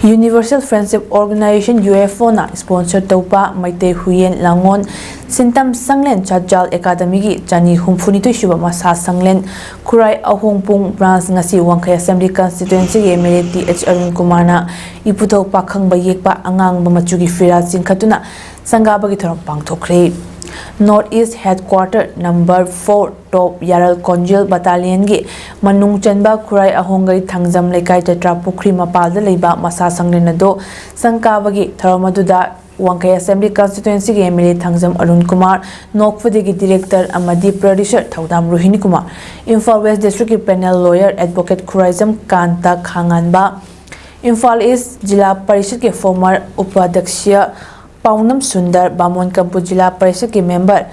Universal Friendship Organization, UFOꯅ ꯏꯁꯄꯣꯟꯁꯔ ꯇꯧꯕ ꯃꯩꯇꯩ ꯍꯨꯌꯦꯟ ꯂꯥꯡꯉꯣꯟ ꯁꯤꯟꯇꯝ ꯁꯪꯂꯦꯟ ꯆꯥꯛꯆꯥꯜ ꯑꯦꯀꯥꯗꯃꯤꯒꯤ ꯆꯅꯤ ꯍꯨꯝꯐꯨꯅꯤꯊꯣꯏ ꯁꯨꯕ ꯃꯁꯥ ꯁꯪꯂꯦꯟ ꯈꯨꯔꯥꯏ ꯑꯍꯣꯡꯄꯨꯡ ꯕ꯭ꯔꯥꯟꯁ ꯉꯁꯤ ꯋꯥꯡꯈꯩ ꯑꯦꯁꯦꯝꯕ꯭ꯂꯤ ꯀꯟꯁꯇꯤꯇ꯭ꯋꯦꯟꯁꯤꯒꯤ MLA ꯇꯤ ꯑꯦꯆ ꯑꯔꯨꯟ ꯀꯨꯃꯥꯔꯅ ꯏꯄꯨꯊꯧ ꯄꯥꯈꯪꯕ ꯌꯦꯛꯄ ꯑꯉꯥꯡꯕ ꯃꯆꯨꯒꯤ ꯐꯤꯔꯥꯜ ꯆꯤꯡꯈꯠꯇꯨꯅ ꯁꯪꯒꯥꯕꯒꯤ ꯊꯧꯔꯝ ꯄꯥꯡꯊꯣꯛꯈ꯭ꯔꯦ꯫ North East Headquarter Number Four Top Yaral Konjil Battalionꯒꯤ ꯃꯅꯨꯡ ꯆꯟꯕ ꯈꯨꯔꯥꯏ ꯑꯍꯣꯡꯒꯩ ꯊꯥꯡꯖꯝ ꯂꯩꯀꯥꯏ ꯆꯇ꯭ꯔꯥ ꯄꯨꯈ꯭ꯔꯤ ꯃꯄꯥꯜꯗ ꯂꯩꯕ ꯃꯁꯥ ꯁꯪꯂꯦꯟ ꯑꯗꯨ ꯁꯪꯒꯥꯕꯒꯤ ꯊꯧꯔꯝ ꯑꯗꯨꯗ ꯋꯥꯡꯈꯩ ꯑꯦꯁꯦꯝꯕ꯭ꯂꯤ ꯀꯟꯁꯇꯤꯇ꯭ꯋꯦꯟꯁꯤꯒꯤ MLA ꯊꯥꯡꯖꯝ ꯑꯔꯨꯟ ꯀꯨꯃꯥꯔ, ꯅꯣꯛꯐꯗꯦꯒꯤ ꯗꯤꯔꯦꯛꯇꯔ ꯑꯃꯗꯤ ꯄ꯭ꯔꯗ꯭ꯌꯨꯁꯔ ꯊꯧꯗꯥꯝ ꯔꯣꯍꯤꯅꯤ ꯀꯨꯃꯥꯔ, ꯏꯝꯐꯥꯜ ꯋꯦꯁ ꯗꯤꯁꯇ꯭ꯔꯤꯛꯀꯤ panel lawyer advocate Khuraijam Kanta Khanganba, Imphal east ꯖꯤꯂꯥ ꯄꯔꯤꯁꯠꯀꯤ ꯐꯣꯔꯃꯔ ꯎꯄꯥꯙ꯭ꯌꯛꯁ ꯄꯥꯎꯅꯝ ꯁꯨꯟꯗꯔ, ꯕꯥꯃꯣꯟ ꯀꯝꯄꯨ ꯖꯤꯂꯥ ꯄꯔꯤꯁꯠꯀꯤ ꯃꯦꯝꯕꯔ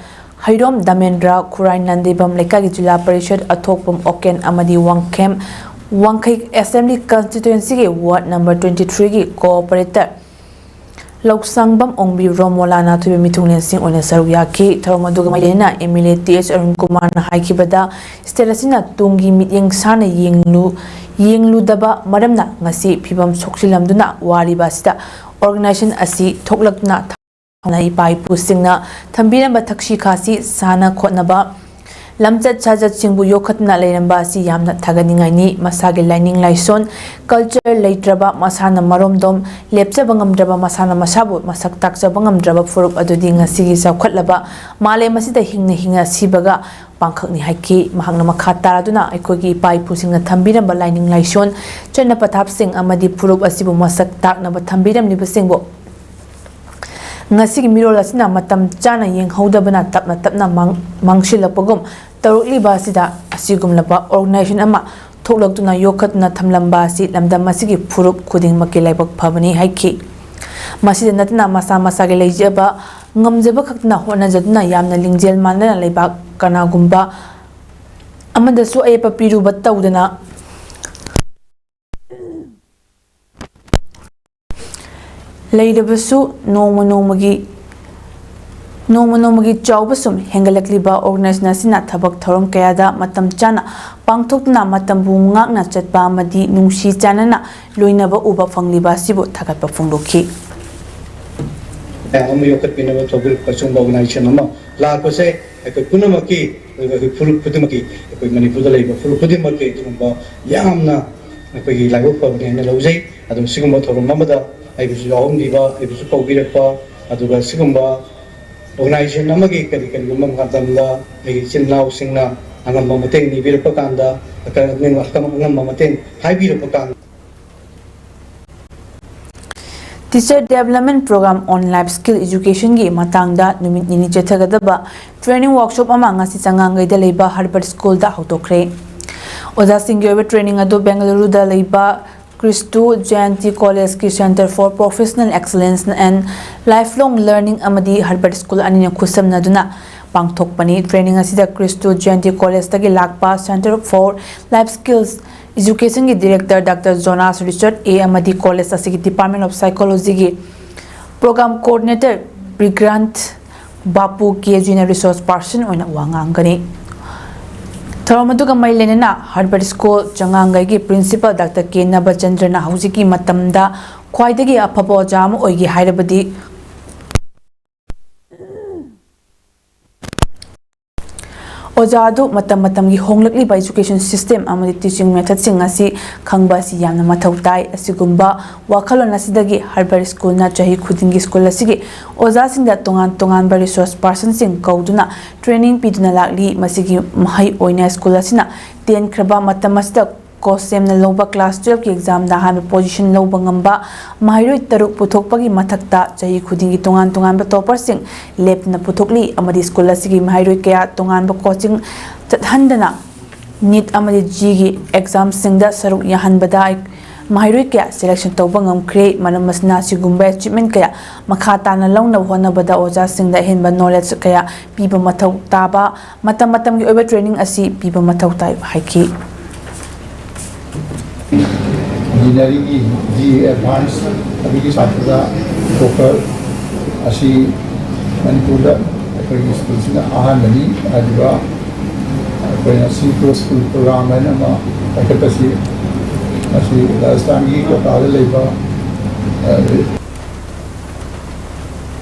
ꯍꯩꯔꯣꯝ ꯗꯥꯃꯦꯟꯗ꯭ꯔ, ꯈꯨꯔꯥꯏ ꯅꯟꯗꯤꯕꯝ ꯂꯩꯀꯥꯏꯒꯤ ꯖꯤꯂꯥ ꯄꯔꯤꯁꯠ ꯑꯊꯣꯛꯄꯝ ꯑꯣꯀꯦꯟ ꯑꯃꯗꯤ ꯋꯥꯡꯈꯦꯝ ꯋꯥꯡꯈꯩ ꯑꯦꯁꯦꯝꯕ꯭ꯂꯤ ꯀꯟꯁꯇꯤꯇ꯭ꯋꯦꯟꯁꯤꯒꯤ ꯋꯥꯔꯗ ꯅꯝꯕꯔ ꯇ꯭ꯋꯦꯟꯇꯤ ꯊ꯭ꯔꯤꯒꯤ ꯀꯣꯑꯣꯄꯔꯦꯇꯔ ꯂꯧꯁꯪꯕꯝ ꯑꯣꯡꯕꯤ ꯔꯣꯃꯣꯂꯥꯅ ꯊꯣꯏꯕ ꯃꯤꯊꯨꯡꯂꯦꯟꯁꯤꯡ ꯑꯣꯏꯅ ꯁꯔꯨꯛ ꯌꯥꯈꯤ꯫ ꯊꯧꯔꯝ ꯑꯗꯨꯒ ꯃꯥꯏꯂꯦꯅ ꯑꯦꯝ ꯑꯦꯜ ꯑꯦ ꯇꯤ ꯑꯦꯁ ꯑꯔꯨꯟ ꯀꯨꯃꯥꯔꯅ ꯍꯥꯏꯈꯤꯕꯗ, ꯁ꯭ꯇꯦꯠ ꯑꯁꯤꯅ ꯇꯨꯡꯒꯤ ꯃꯤꯠꯌꯦꯡ ꯁꯥꯅ ꯌꯦꯡꯂꯨ-, ꯌꯦꯡꯂꯨꯗꯕ ꯃꯔꯝꯅ ꯉꯁꯤ ꯐꯤꯕꯝ ꯁꯣꯛꯆꯤꯜꯂꯝꯗꯨꯅ ꯋꯥꯔꯤꯕ ꯑꯁꯤꯗ ꯑꯣꯔꯒꯅꯥꯏꯖꯦꯁꯟ ꯑꯁꯤ ꯊꯣꯛꯂꯛꯇꯨꯅ ꯊꯥꯎꯅ ꯏꯄꯥ ꯏꯄꯨꯁꯤꯡꯅ ꯊꯝꯕꯤꯔꯝꯕ ꯊꯛꯁꯤ ꯈꯥꯁꯤ ꯁꯥꯟꯅ ꯈꯣꯠꯅꯕ, ꯂꯝꯆꯠ ꯁꯥꯖꯠꯁꯤꯡꯕꯨ ꯌꯣꯛꯈꯠꯇꯨꯅ ꯂꯩꯔꯝꯕ ꯑꯁꯤ ꯌꯥꯝꯅ ꯊꯥꯒꯠꯅꯤꯡꯉꯥꯏꯅꯤ꯫ ꯃꯁꯥꯒꯤ ꯂꯥꯏꯅꯤꯡ ꯂꯥꯏꯁꯣꯟ, ꯀꯜꯆꯔ ꯂꯩꯇ꯭ꯔꯕ, ꯃꯁꯥꯅ ꯃꯔꯣꯝꯗꯣꯝ ꯂꯦꯞꯆꯕ ꯉꯝꯗ꯭ꯔꯕ, ꯃꯁꯥꯅ ꯃꯁꯥꯕꯨ ꯃꯁꯛ ꯇꯥꯛꯆꯕ ꯉꯝꯗ꯭ꯔꯕ ꯐꯨꯔꯨꯞ ꯑꯗꯨꯗꯤ ꯉꯁꯤꯒꯤ ꯆꯥꯎꯈꯠꯂꯕ ꯃꯥꯂꯦꯝ ꯑꯁꯤꯗ ꯍꯤꯡꯅ ꯍꯤꯡꯅ ꯁꯤꯕꯒ ꯄꯥꯡꯈꯛꯅꯤ ꯍꯥꯏꯈꯤ꯫ ꯃꯍꯥꯛꯅ ꯃꯈꯥ ꯇꯥꯔꯗꯨꯅ ꯑꯩꯈꯣꯏꯒꯤ ꯏꯄꯥ ꯏꯄꯨꯁꯤꯡꯅ ꯊꯝꯕꯤꯔꯝꯕ ꯂꯥꯏꯅꯤꯡ ꯂꯥꯏꯁꯣꯟ, ꯆꯠꯅ ꯄꯊꯥꯞꯁꯤꯡ ꯑꯃꯗꯤ ꯐꯨꯔꯨꯞ ꯑꯁꯤꯕꯨ ꯃꯁꯛ ꯇꯥꯛꯅꯕ ꯊꯝꯕꯤꯔꯝꯂꯤꯕꯁꯤꯡꯕꯨ ꯉꯁꯤꯒꯤ ꯃꯤꯔꯣꯜ ꯑꯁꯤꯅ ꯃꯇꯝ ꯆꯥꯅ ꯌꯦꯡꯍꯧꯗꯕꯅ ꯇꯞꯅ ꯇꯞꯅ ꯃꯥꯡ-, ꯃꯥꯡꯁꯤꯜꯂꯛꯄꯒꯨꯝ ꯇꯧꯔꯛꯂꯤꯕ ꯑꯁꯤꯗ ꯑꯁꯤꯒꯨꯝꯂꯕ ꯑꯣꯔꯒꯅꯥꯏꯖꯦꯁꯟ ꯑꯃ ꯊꯣꯛꯂꯛꯇꯨꯅ ꯌꯣꯛꯈꯠꯇꯨꯅ ꯊꯝꯂꯝꯕ ꯑꯁꯤ ꯂꯝꯗꯝ ꯑꯁꯤꯒꯤ ꯐꯨꯔꯨꯞ ꯈꯨꯗꯤꯡꯃꯛꯀꯤ ꯂꯥꯏꯕꯛ ꯐꯕꯅꯤ ꯍꯥꯏꯈꯤ꯫ ꯃꯁꯤꯗ ꯅꯠꯇꯅ ꯃꯁꯥ ꯃꯁꯥꯒꯤ ꯂꯩꯖꯕ ꯉꯝꯖꯕ ꯈꯛꯇꯅ ꯍꯣꯠꯅꯖꯗꯨꯅ ꯌꯥꯝꯅ ꯂꯤꯡꯖꯦꯜ ꯃꯥꯟꯅꯅ ꯂꯩꯕꯥꯛ ꯀꯅꯥꯒꯨꯝꯕ ꯑꯃꯗꯁꯨ ꯑꯌꯦꯠꯄ ꯄꯤꯔꯨꯕ ꯇꯧꯗꯅ ꯂꯩꯔꯕꯁꯨ ꯅꯣꯡꯃ ꯅꯣꯡꯃꯒꯤ, ꯅꯣꯡꯃ ꯅꯣꯡꯃꯒꯤ ꯆꯥꯎꯕ ꯁꯨꯝ ꯍꯦꯟꯒꯠꯂꯛꯂꯤꯕ ꯑꯣꯔꯒꯅꯥꯏꯖꯦꯁꯟ ꯑꯁꯤꯅ ꯊꯕꯛ ꯊꯧꯔꯝ ꯀꯌꯥꯗ ꯃꯇꯝ ꯆꯥꯅ ꯄꯥꯡꯊꯣꯛꯇꯨꯅ ꯃꯇꯝꯕꯨ ꯉꯥꯛꯅ ꯆꯠꯄ ꯑꯃꯗꯤ ꯅꯨꯡꯁꯤ ꯆꯥꯟꯅꯅ ꯂꯣꯏꯅꯕ ꯎꯕ ꯐꯪꯂꯤꯕ ꯑꯁꯤꯕꯨ ꯊꯥꯒꯠꯄ ꯐꯣꯡꯗꯣꯛꯈꯤ꯫ ꯃꯌꯥꯝ ꯑꯃ ꯌꯣꯛꯈꯠꯄꯤꯅꯕ ꯊꯧꯒꯜ ꯑꯆꯨꯝꯕ ꯑꯣꯔꯒꯅꯥꯏꯖꯦꯁꯟ ꯑꯃ ꯂꯥꯛꯄꯁꯦ ꯑꯩꯈꯣꯏ ꯄꯨꯝꯅꯃꯛꯀꯤ, ꯑꯩꯈꯣꯏ ꯐꯨꯔꯨꯞ ꯈꯨꯗꯤꯡꯃꯛꯀꯤ, ꯑꯩꯈꯣꯏ ꯃꯅꯤꯄꯨꯔꯗ ꯂꯩꯕ ꯐꯨꯔꯨꯞ ꯈꯨꯗꯤꯡꯃꯛꯀꯤ ꯑꯗꯨꯒꯨꯝꯕ ꯌꯥꯝꯅ ꯑꯩꯈꯣꯏꯒꯤ ꯂꯥꯏꯕꯛ ꯐꯕꯅꯤ ꯍꯥꯏꯅ ꯂꯧꯖꯩ꯫ ꯑꯗꯨ ꯁꯤꯒꯨꯝꯕ ꯊꯧꯔꯝ ꯑꯃꯗ ꯑꯩꯕꯨꯁꯨ ꯌꯥꯎꯍꯟꯕꯤꯕ, ꯑꯩꯕꯨꯁꯨ ꯀꯧꯕꯤꯔꯛꯄ, ꯑꯗꯨꯒ ꯁꯤꯒꯨꯝꯕ ꯑꯣꯔꯒꯅꯥꯏꯖꯦꯁꯟ ꯑꯃꯒꯤ ꯀꯔꯤ ꯀꯔꯤꯒꯨꯝꯕ ꯃꯇꯝꯗ ꯑꯩꯒꯤ ꯏꯆꯤꯟ ꯏꯅꯥꯎꯁꯤꯡꯅ ꯑꯉꯝꯕ ꯃꯇꯦꯡ ꯅꯤꯕꯤꯔꯛꯄ ꯀꯥꯟꯗ, ꯑꯉꯝꯕ ꯃꯇꯦꯡ ꯍꯥꯏꯕꯤꯔꯛꯄ ꯀꯥꯟꯗ, Teacher Development Program on Life Skill Education ꯒꯤ ꯃꯇꯥꯡꯗ ꯅꯨꯃꯤꯠ ꯅꯤꯅꯤ ꯆꯠꯊꯒꯗꯕ training workshop ꯑꯃ ꯉꯁꯤ ꯆꯉꯥꯡꯒꯩꯗ ꯂꯩꯕ Herbert School ꯗ ꯍꯧꯗꯣꯛꯈ꯭ꯔꯦ꯫ ꯑꯣꯖꯥꯁꯤꯡꯒꯤ ꯑꯣꯏꯕ training ꯑꯗꯨ ꯕꯦꯡꯒꯂꯨꯔꯨꯗ ꯂꯩꯕ Christu Jayanti College ꯀꯤ Centre for Professional Excellence and Lifelong Learning ꯑꯃꯗꯤ Herbert School ꯑꯅꯤꯅ ꯈꯨꯠꯁꯝꯅꯗꯨꯅ ꯄꯥꯡꯊꯣꯛꯄꯅꯤ꯫ Training ꯑꯁꯤꯗ Christu Jayanti College ꯇꯒꯤ ꯂꯥꯛꯄ Centre for Life Skills Education ꯒꯤ Director Doctor Jonas Richard A ꯑꯃꯗꯤ college ꯑꯁꯤꯒꯤ Department of Psychology ꯒꯤ Program Coordinator ꯕꯤꯀ꯭ꯔꯥꯟꯊ ꯕꯥꯄꯨ ꯀꯦ ꯖꯤꯅ resource person ꯑꯣꯏꯅ ꯋꯥ ꯉꯥꯡꯒꯅꯤ꯫ ꯊꯧꯔꯝ ꯑꯗꯨꯒ ꯃꯔꯤ ꯂꯩꯅꯅ ꯍꯔꯕꯔꯠ ꯁ꯭ꯀꯨꯜ ꯆꯉꯥꯡꯒꯩꯒꯤ principal ꯗꯥꯛꯇꯔ ꯀꯦ ꯅꯕꯆꯟꯗ꯭ꯔꯅ ꯍꯧꯖꯤꯛꯀꯤ ꯃꯇꯝꯗ ꯈ꯭ꯋꯥꯏꯗꯒꯤ ꯑꯐꯕ ꯑꯣꯖꯥ ꯑꯃ ꯑꯣꯏꯒꯦ ꯍꯥꯏꯔꯕꯗꯤ ꯑꯣꯖꯥ ꯑꯗꯨ ꯃꯇꯝ ꯃꯇꯝꯒꯤ ꯍꯣꯡꯂꯛꯂꯤꯕ education system ꯑꯃꯗꯤ teaching methodꯁꯤꯡ ꯑꯁꯤ ꯈꯪꯕ ꯑꯁꯤ ꯌꯥꯝꯅ ꯃꯊꯧ ꯇꯥꯏ꯫ ꯑꯁꯤꯒꯨꯝꯕ ꯋꯥꯈꯜꯂꯣꯟ ꯑꯁꯤꯗꯒꯤ ꯍꯔꯕꯔꯠ ꯁ꯭ꯀꯨꯜꯅ ꯆꯍꯤ ꯈꯨꯗꯤꯡꯒꯤ ꯁ꯭ꯀꯨꯜ ꯑꯁꯤꯒꯤ ꯑꯣꯖꯥꯁꯤꯡꯗ ꯇꯣꯉꯥꯟ ꯇꯣꯉꯥꯟꯕ resource personꯁꯤꯡ ꯀꯧꯗꯨꯅ training ꯄꯤꯗꯨꯅ ꯂꯥꯛꯂꯤ꯫ ꯃꯁꯤꯒꯤ ꯃꯍꯩ ꯑꯣꯏꯅ ꯁ꯭ꯀꯨꯜ ꯑꯁꯤꯅ ꯇꯦꯟꯈ꯭ꯔꯕ ꯃꯇꯝ ꯑꯁꯤꯗ ꯀꯣ ꯁꯦꯝꯅ ꯂꯧꯕ class twelveꯀꯤ examꯗ ꯑꯍꯥꯟꯕ position ꯂꯧꯕ ꯉꯝꯕ ꯃꯍꯩꯔꯣꯏ ꯇꯔꯨꯛ ꯄꯨꯊꯣꯛꯄꯒꯤ ꯃꯊꯛꯇ ꯆꯍꯤ ꯈꯨꯗꯤꯡꯒꯤ ꯇꯣꯉꯥꯟ ꯇꯣꯉꯥꯟꯕ topperꯁꯤꯡ ꯂꯦꯞꯇꯅ ꯄꯨꯊꯣꯛꯂꯤ ꯑꯃꯗꯤ ꯁ꯭ꯀꯨꯜ ꯑꯁꯤꯒꯤ ꯃꯍꯩꯔꯣꯏ ꯀꯌꯥ ꯇꯣꯉꯥꯟꯕ coaching ꯆꯠꯍꯟꯗꯅ NEET ꯑꯃꯗꯤ JEEꯒꯤ examꯁꯤꯡꯗ ꯁꯔꯨꯛ ꯌꯥꯍꯟꯕꯗ ꯃꯍꯩꯔꯣꯏ ꯀꯌꯥ selection ꯇꯧꯕ ꯉꯝꯈ꯭ꯔꯦ꯫ ꯃꯔꯝ ꯑꯁꯤꯅ ꯑꯁꯤꯒꯨꯝꯕ achievement ꯀꯌꯥ ꯃꯈꯥ ꯇꯥꯅ ꯂꯧꯅꯕ ꯍꯣꯠꯅꯕꯗ ꯑꯣꯖꯥꯁꯤꯡꯗ ꯑꯍꯦꯟꯕ knowledge ꯀꯌꯥ ꯄꯤꯕ ꯃꯊꯧ ꯇꯥꯕ, ꯃꯇꯝ ꯃꯇꯝꯒꯤ ꯑꯣꯏꯕ training ꯑꯁꯤ ꯄꯤꯕ ꯃꯊꯧ ꯇꯥꯏ ꯍꯥꯏꯈꯤ꯫ Engineeringꯒꯤ JEE advance ꯑꯗꯨꯒꯤ ꯁꯥꯇ꯭ꯔꯗ doctor ꯑꯁꯤ ꯃꯅꯤꯄꯨꯔꯗ ꯑꯩꯈꯣꯏꯒꯤ ꯁ꯭ꯀꯨꯜꯁꯤꯅ ꯑꯍꯥꯟꯕꯅꯤ꯫ ꯍꯥꯏꯔꯤꯕ ꯑꯩꯈꯣꯏꯅ ꯁꯤ ꯁ꯭ꯀꯨꯜ program ꯍꯥꯏꯅ ꯑꯃ ꯄꯥꯏꯈꯠꯄꯁꯤ ꯃꯁꯤ ꯔꯥꯖꯁꯊꯥꯟꯒꯤ ꯀꯣꯇꯥꯗ ꯂꯩꯕ, ꯑ,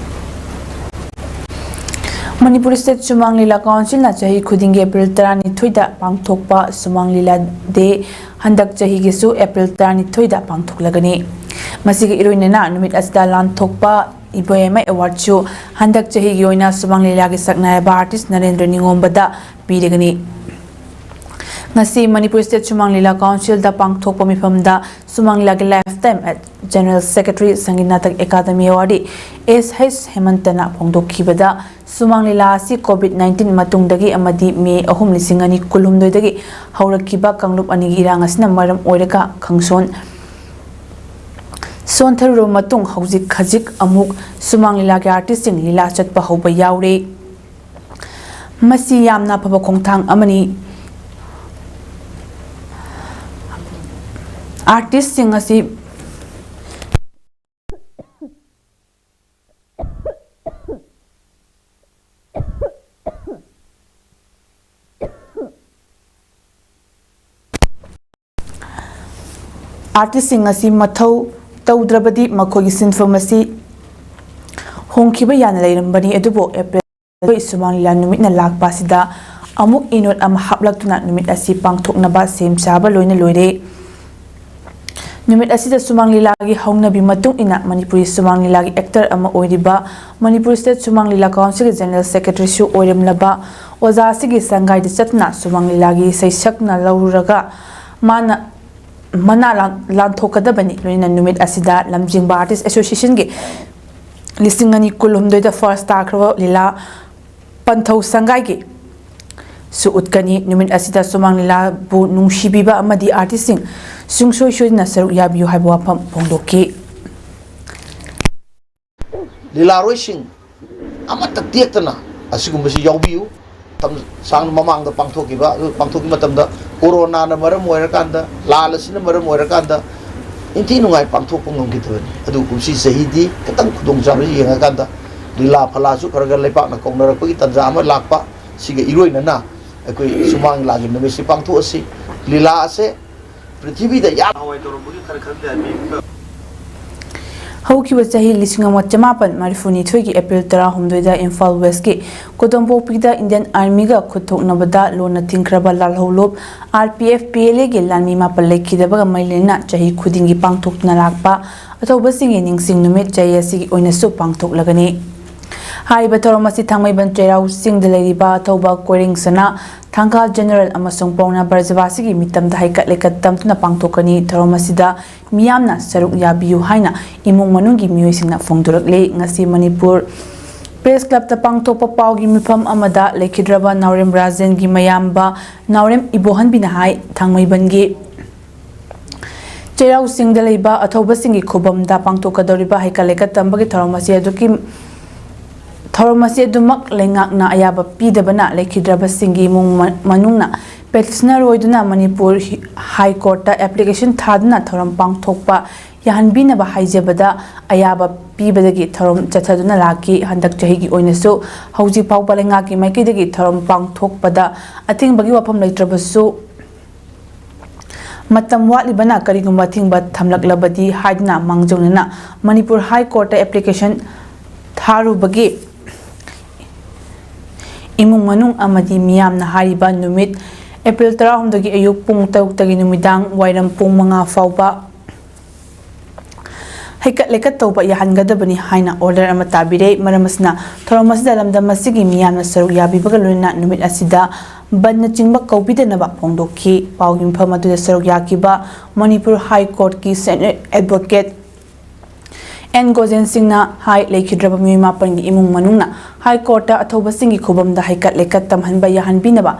ꯃꯅꯤꯄꯨꯔ State ꯁꯨꯃꯥꯡ ꯂꯤꯂꯥ Councilꯅ ꯆꯍꯤ ꯈꯨꯗꯤꯡꯒꯤ April ꯇꯔꯥꯅꯤꯊꯣꯏꯗ ꯄꯥꯡꯊꯣꯛꯄ ꯁꯨꯃꯥꯡ ꯂꯤꯂꯥ Day ꯍꯟꯗꯛ ꯆꯍꯤꯒꯤꯁꯨ April ꯇꯔꯥꯅꯤꯊꯣꯏꯗ ꯄꯥꯡꯊꯣꯛꯂꯒꯅꯤ꯫ ꯃꯁꯤꯒ ꯏꯔꯣꯏꯅꯅ ꯅꯨꯃꯤꯠ ꯑꯁꯤꯗ ꯂꯥꯟꯊꯣꯛꯄ ꯏꯕꯣꯌꯥꯏꯃ Awardꯁꯨ ꯍꯟꯗꯛ ꯆꯍꯤꯒꯤ ꯑꯣꯏꯅ ꯁꯨꯃꯥꯡ ꯂꯤꯂꯥꯒꯤ ꯁꯛꯅꯥꯏꯔꯕ artist ꯅꯔꯦꯟꯗ꯭ꯔ ꯅꯤꯉꯣꯝꯕꯗ ꯄꯤꯔꯒꯅꯤ꯫ ꯉꯁꯤ ꯃꯅꯤꯄꯨꯔ State ꯁꯨꯃꯥꯡ ꯂꯤꯂꯥ Councilꯗ ꯄꯥꯡꯊꯣꯛꯄ ꯃꯤꯐꯝꯗ ꯁꯨꯃꯥꯡ ꯂꯤꯂꯥꯒꯤ lifetime General Secretary Sangeet Natak academy Awardee ꯑꯦꯁ ꯍꯩꯆ ꯍꯦꯃꯟꯇꯅ ꯐꯣꯡꯗꯣꯛꯈꯤꯕꯗ, ꯁꯨꯃꯥꯡ ꯂꯤꯂꯥ ꯑꯁꯤ COVID nineteen ꯃꯇꯨꯡꯗꯒꯤ ꯑꯃꯗꯤ ꯃꯦ ꯑꯍꯨꯝ, ꯂꯤꯁꯤꯡ ꯑꯅꯤ ꯀꯨꯟꯍꯨꯝꯗꯣꯏꯗꯒꯤ ꯍꯧꯔꯛꯈꯤꯕ ꯀꯥꯡꯂꯨꯞ ꯑꯅꯤꯒꯤ ꯏꯔꯥꯡ ꯑꯁꯤꯅ ꯃꯔꯝ ꯑꯣꯏꯔꯒ ꯈꯪꯁꯣꯟ ꯁꯣꯟꯊꯔꯨꯔꯕ ꯃꯇꯨꯡ ꯍꯧꯖꯤꯛ ꯈꯖꯤꯛ ꯑꯃꯨꯛ ꯁꯨꯃꯥꯡ ꯂꯤꯂꯥꯒꯤ artistꯁꯤꯡ ꯂꯤꯂꯥ ꯆꯠꯄ ꯍꯧꯕ ꯌꯥꯎꯔꯦ꯫ ꯃꯁꯤ ꯌꯥꯝꯅ ꯑꯐꯕ ꯈꯣꯡꯊꯥꯡ ꯑꯃꯅꯤ꯫ Artistꯁꯤꯡ ꯑꯁꯤ ꯑꯥꯔꯇꯤꯁꯁꯤꯡ ꯑꯁꯤ ꯃꯊꯧ ꯇꯧꯗ꯭ꯔꯕꯗꯤ ꯃꯈꯣꯏꯒꯤ ꯁꯤꯟꯐꯝ ꯑꯁꯤ ꯍꯣꯡꯈꯤꯕ ꯌꯥꯅ ꯂꯩꯔꯝꯕꯅꯤ꯫ ꯑꯗꯨꯕꯨ ꯑꯦꯄ꯭ꯔꯤꯜ ꯁꯨꯃꯥꯡ ꯂꯤꯂꯥ ꯅꯨꯃꯤꯠꯅ ꯂꯥꯛꯄ ꯑꯁꯤꯗ ꯑꯃꯨꯛ ꯏꯅꯣꯠ ꯑꯃ ꯍꯥꯞꯂꯛꯇꯨꯅ ꯅꯨꯃꯤꯠ ꯑꯁꯤ ꯄꯥꯡꯊꯣꯛꯅꯕ ꯁꯦꯝ ꯁꯥꯕ ꯂꯣꯏꯅ ꯂꯣꯏꯔꯦ꯫ ꯅꯨꯃꯤꯠ ꯑꯁꯤꯗ ꯁꯨꯃꯥꯡ ꯂꯤꯂꯥꯒꯤ ꯍꯧꯅꯕꯤ ꯃꯇꯨꯡ ꯏꯟꯅ ꯃꯅꯤꯄꯨꯔꯤ ꯁꯨꯃꯥꯡ ꯂꯤꯂꯥꯒꯤ ꯑꯦꯛꯇꯔ ꯑꯃ ꯑꯣꯏꯔꯤꯕ, ꯃꯅꯤꯄꯨꯔ ꯁ꯭ꯇꯦꯠ ꯁꯨꯃꯥꯡ ꯂꯤꯂꯥ ꯀꯥꯎꯟꯁꯤꯜꯒꯤ ꯖꯦꯅꯔꯦꯜ ꯁꯦꯀ꯭ꯔꯦꯇꯔꯤꯁꯨ ꯑꯣꯏꯔꯝꯂꯕ ꯑꯣꯖꯥ ꯑꯁꯤꯒꯤ ꯁꯪꯒꯥꯏꯗ ꯆꯠꯇꯨꯅ ꯁꯨꯃꯥꯡ ꯂꯤꯂꯥꯒꯤ ꯏꯁꯩ ꯁꯛꯅ ꯂꯧꯔꯒ ꯃꯥꯅ ꯃꯅꯥ ꯂꯥꯟ-, ꯂꯥꯟꯊꯣꯛꯀꯗꯕꯅꯤ꯫ ꯂꯣꯏꯅꯅ ꯅꯨꯃꯤꯠ ꯑꯁꯤꯗ ꯂꯝꯖꯤꯡꯕ ꯑꯥꯔꯇꯤꯁ ꯑꯦꯁꯣꯁꯤꯌꯦꯁꯟꯒꯤ ꯂꯤꯁꯤꯡ ꯑꯅꯤ ꯀꯨꯟꯍꯨꯝꯗꯣꯏꯗ ꯐꯥꯔꯁ ꯇꯥꯈ꯭ꯔꯕ ꯂꯤꯂꯥ ꯄꯟꯊꯧ ꯁꯪꯒꯥꯏꯒꯤ ꯁꯨ ꯎꯠꯀꯅꯤ꯫ ꯅꯨꯃꯤꯠ ꯑꯁꯤꯗ ꯁꯨꯃꯥꯡ ꯂꯤꯂꯥꯕꯨ ꯅꯨꯡꯁꯤꯕꯤꯕ ꯑꯃꯗꯤ ꯑꯥꯔꯇꯤꯁꯁꯤꯡ ꯁꯨꯡꯁꯣꯏ ꯁꯣꯏꯗꯅ ꯁꯔꯨꯛ ꯌꯥꯕꯤꯌꯨ ꯍꯥꯏꯕ ꯋꯥꯐꯝ ꯐꯣꯡꯗꯣꯛꯈꯤ꯫ ꯂꯤꯂꯥꯔꯣꯏꯁꯤꯡ ꯑꯃꯠꯇ ꯇꯦꯛꯇꯅ ꯑꯁꯤꯒꯨꯝꯕꯁꯤ ꯌꯥꯎꯕꯤꯌꯨ꯫ ꯃꯇꯝ ꯁꯥꯡꯅ ꯃꯃꯥꯡꯗ ꯄꯥꯡꯊꯣꯛꯈꯤꯕ, ꯑꯗꯨ ꯄꯥꯡꯊꯣꯛꯈꯤꯕ ꯃꯇꯝꯗ ꯀꯣꯔꯣꯅꯥꯅ ꯃꯔꯝ ꯑꯣꯏꯔꯀꯥꯟꯗ, ꯂꯥꯜ ꯑꯁꯤꯅ ꯃꯔꯝ ꯑꯣꯏꯔꯀꯥꯟꯗ ꯅꯤꯡꯊꯤ ꯅꯨꯡꯉꯥꯏ ꯄꯥꯡꯊꯣꯛꯄ ꯉꯝꯈꯤꯗꯕꯅꯤ꯫ ꯑꯗꯨ ꯀꯨꯝꯁꯤ ꯆꯍꯤꯗꯤ ꯈꯤꯇꯪ ꯈꯨꯗꯣꯡꯆꯥꯕꯁꯤ ꯌꯦꯡꯉꯀꯥꯟꯗ ꯂꯤꯂꯥ ꯐꯂꯥꯁꯨ ꯈꯔ ꯈꯔ ꯂꯩꯄꯥꯛꯅ ꯀꯧꯅꯔꯛꯄꯒꯤ ꯇꯥꯟꯖꯥ ꯑꯃ ꯂꯥꯛꯄ, ꯁꯤꯒ ꯏꯔꯣꯏꯅꯅ ꯑꯩꯈꯣꯏ ꯁꯨꯃꯥꯡ ꯂꯤꯂꯥꯒꯤ ꯅꯨꯃꯤꯠꯁꯤ ꯄꯥꯡꯊꯣꯛꯑꯁꯤ꯫ ꯂꯤꯂꯥ ꯑꯁꯦ ꯄ꯭ꯔꯤꯊꯤꯕꯤꯗ ꯌꯥꯝ ꯅꯍꯥꯟꯋꯥꯏ ꯇꯧꯔꯝꯕꯒꯤ ꯈꯔ ꯈꯔꯗꯤ ꯍꯥꯏꯕꯤꯌꯨ꯫ ꯍꯧꯈꯤꯕ ꯆꯍꯤ ꯂꯤꯁꯤꯡ ꯑꯃ ꯆꯃꯥꯄꯟ ꯃꯔꯤꯐꯨ ꯅꯤꯊꯣꯏꯒꯤ ꯑꯦꯄ꯭ꯔꯤꯜ ꯇꯔꯥꯍꯨꯝꯗꯣꯏꯗ ꯏꯝꯐꯥꯜ ꯋꯦꯁꯀꯤ ꯀꯣꯗꯣꯝꯄꯣꯛꯄꯤꯗ ꯏꯟꯗꯤꯌꯟ ꯑꯥꯔꯃꯤꯒ ꯈꯨꯠ ꯊꯣꯛꯅꯕꯗ ꯂꯣꯟꯅ ꯊꯤꯡꯈ꯭ꯔꯕ ꯂꯥꯜꯍꯧꯂꯨꯞ R P F P L ꯑꯦꯒꯤ ꯂꯥꯟꯃꯤ ꯃꯥꯄꯜ ꯂꯩꯈꯤꯗꯕꯒ ꯃꯔꯤ ꯂꯩꯅꯅ ꯆꯍꯤ ꯈꯨꯗꯤꯡꯒꯤ ꯄꯥꯡꯊꯣꯛꯇꯨꯅ ꯂꯥꯛꯄ ꯑꯊꯧꯕꯁꯤꯡꯒꯤ ꯅꯤꯡꯁꯤꯡ ꯅꯨꯃꯤꯠ ꯆꯍꯤ ꯑꯁꯤꯒꯤ ꯑꯣꯏꯅꯁꯨ ꯄꯥꯡꯊꯣꯛꯂꯒꯅꯤ꯫ ꯍꯥꯏꯔꯤꯕ ꯊꯧꯔꯝ ꯑꯁꯤ ꯊꯥꯡꯃꯩꯕꯟ ꯆꯩꯔꯥꯎ ꯆꯤꯡꯗ ꯂꯩꯔꯤꯕ ꯑꯊꯧꯕ ꯀꯣꯏꯔꯦꯡ ꯁꯅꯥ, ꯊꯥꯡꯒꯥꯜ ꯖꯦꯅꯔꯦꯜ ꯑꯃꯁꯨꯡ ꯄꯥꯎꯅꯥ ꯕ꯭ꯔꯖꯕꯥꯁꯤꯒꯤ ꯃꯤꯇꯝꯗ ꯍꯩꯀꯠ ꯂꯩꯀꯠ ꯇꯝꯗꯨꯅ ꯄꯥꯡꯊꯣꯛꯀꯅꯤ꯫ ꯊꯧꯔꯝ ꯑꯁꯤꯗ ꯃꯤꯌꯥꯝꯅ ꯁꯔꯨꯛ ꯌꯥꯕꯤꯌꯨ ꯍꯥꯏꯅ ꯏꯃꯨꯡ ꯃꯅꯨꯡꯒꯤ ꯃꯤꯑꯣꯏꯁꯤꯡꯅ ꯐꯣꯡꯗꯣꯔꯛꯂꯤ꯫ ꯉꯁꯤ ꯃꯅꯤꯄꯨꯔ ꯄ꯭ꯔꯦꯁ ꯀ꯭ꯂꯕꯇ ꯄꯥꯡꯊꯣꯛꯄ ꯄꯥꯎꯒꯤ ꯃꯤꯐꯝ ꯑꯃꯗ ꯂꯩꯈꯤꯗ꯭ꯔꯕ ꯅꯥꯎꯔꯦꯝ ꯔꯥꯖꯦꯟꯒꯤ ꯃꯌꯥꯝꯕ ꯅꯥꯎꯔꯦꯝ ꯏꯕꯣꯍꯟꯕꯤꯅ ꯍꯥꯏ, ꯊꯥꯡꯃꯩꯕꯟꯒꯤ ꯆꯩꯔꯥꯎ ꯆꯤꯡꯗ ꯂꯩꯕ ꯑꯊꯧꯕꯁꯤꯡꯒꯤ ꯈꯨꯕꯝꯗ ꯄꯥꯡꯊꯣꯛꯀꯗꯧꯔꯤꯕ ꯍꯩꯀꯠ ꯂꯩꯀꯠ ꯇꯝꯕꯒꯤ ꯊꯧꯔꯝ ꯑꯁꯤ ꯑꯗꯨꯒꯤ ꯊꯧꯔꯝ ꯑꯁꯤ ꯑꯗꯨꯃꯛ ꯂꯩꯉꯥꯛꯅ ꯑꯌꯥꯕ ꯄꯤꯗꯕꯅ ꯂꯩꯈꯤꯗ꯭ꯔꯕꯁꯤꯡꯒꯤ ꯏꯃꯨꯡ ꯃ-, ꯃꯅꯨꯡꯅ ꯄꯦꯇꯤꯁꯅꯔ ꯑꯣꯏꯗꯨꯅ ꯃꯅꯤꯄꯨꯔ ꯍꯤ-, ꯍꯥꯏ ꯀꯣꯔꯠꯇ ꯑꯦꯄ꯭ꯂꯤꯀꯦꯁꯟ ꯊꯥꯗꯨꯅ ꯊꯧꯔꯝ ꯄꯥꯡꯊꯣꯛꯄ ꯌꯥꯍꯟꯕꯤꯅꯕ ꯍꯥꯏꯖꯕꯗ ꯑꯌꯥꯕ ꯄꯤꯕꯗꯒꯤ ꯊꯧꯔꯝ ꯆꯠꯊꯗꯨꯅ ꯂꯥꯛꯈꯤ꯫ ꯍꯟꯗꯛ ꯆꯍꯤꯒꯤ ꯑꯣꯏꯅꯁꯨ ꯍꯧꯖꯤꯛ ꯐꯥꯎꯕ ꯂꯩꯉꯥꯛꯀꯤ ꯃꯥꯏꯀꯩꯗꯒꯤ ꯊꯧꯔꯝ ꯄꯥꯡꯊꯣꯛꯄꯗ ꯑꯊꯤꯡꯕꯒꯤ ꯋꯥꯐꯝ ꯂꯩꯇ꯭ꯔꯕꯁꯨ, ꯃꯇꯝ ꯋꯥꯠꯂꯤꯕꯅ ꯀꯔꯤꯒꯨꯝꯕ ꯑꯊꯤꯡꯕ ꯊꯝꯂꯛꯂꯕꯗꯤ ꯍꯥꯏꯗꯨꯅ ꯃꯥꯡꯖꯧꯅꯅ ꯃꯅꯤꯄꯨꯔ ꯍꯥꯏ ꯀꯣꯔꯠꯇ ꯑꯦꯄ꯭ꯂꯤꯀꯦꯁꯟ ꯊꯥꯔꯨꯕꯒꯤ ꯏꯃꯨꯡ ꯃꯅꯨꯡ ꯑꯃꯗꯤ ꯃꯤꯌꯥꯝꯅ ꯍꯥꯏꯔꯤꯕ ꯅꯨꯃꯤꯠ ꯑꯦꯄ꯭ꯔꯤꯜ ꯇꯔꯥꯍꯨꯝꯗꯣꯏꯒꯤ ꯑꯌꯨꯛ ꯄꯨꯡ ꯇꯔꯨꯛꯇꯒꯤ ꯅꯨꯃꯤꯗꯥꯡ ꯋꯥꯏꯔꯝ ꯄꯨꯡ ꯃꯉꯥ ꯐꯥꯎꯕ ꯍꯩꯀꯠ ꯂꯩꯀꯠ ꯇꯧꯕ ꯌꯥꯍꯟꯒꯗꯕꯅꯤ ꯍꯥꯏꯅ ꯑꯣꯔꯗꯔ ꯑꯃ ꯇꯥꯕꯤꯔꯦ꯫ ꯃꯔꯝ ꯑꯁꯤꯅ, ꯊꯧꯔꯝ ꯑꯁꯤꯗ ꯂꯝꯗꯝ ꯑꯁꯤꯒꯤ ꯃꯤꯌꯥꯝꯅ ꯁꯔꯨꯛ ꯌꯥꯕꯤꯕꯒ ꯂꯣꯏꯅꯅ ꯅꯨꯃꯤꯠ ꯑꯁꯤꯗ ꯕꯟꯅꯆꯤꯡꯕ ꯀꯧꯕꯤꯗꯅꯕ ꯐꯣꯡꯗꯣꯛꯈꯤ꯫ ꯄꯥꯎꯒꯤ ꯃꯤꯐꯝ ꯑꯗꯨꯗ ꯁꯔꯨꯛ ꯌꯥꯈꯤꯕ ꯃꯅꯤꯄꯨꯔ ꯍꯥꯏ ꯀꯣꯔꯠꯀꯤ ꯁꯦꯅꯤꯌꯔ ꯑꯦꯗꯚꯣꯀꯦꯠ ꯑꯦꯟ ꯒꯣꯖꯦꯟ ꯁꯤꯡꯅ ꯍꯥꯏ, ꯂꯩꯈꯤꯗ꯭ꯔꯕ ꯃꯤꯑꯣꯏ ꯃꯥꯄꯟꯒꯤ ꯏꯃꯨꯡ ꯃꯅꯨꯡꯅ ꯍꯥꯏ ꯀꯣꯔꯠꯇ ꯑꯊꯧꯕꯁꯤꯡꯒꯤ ꯈꯨꯕꯝꯗ ꯍꯩꯀꯠ ꯂꯩꯀꯠ ꯇꯝꯍꯟꯕ ꯌꯥꯍꯟꯕꯤꯅꯕ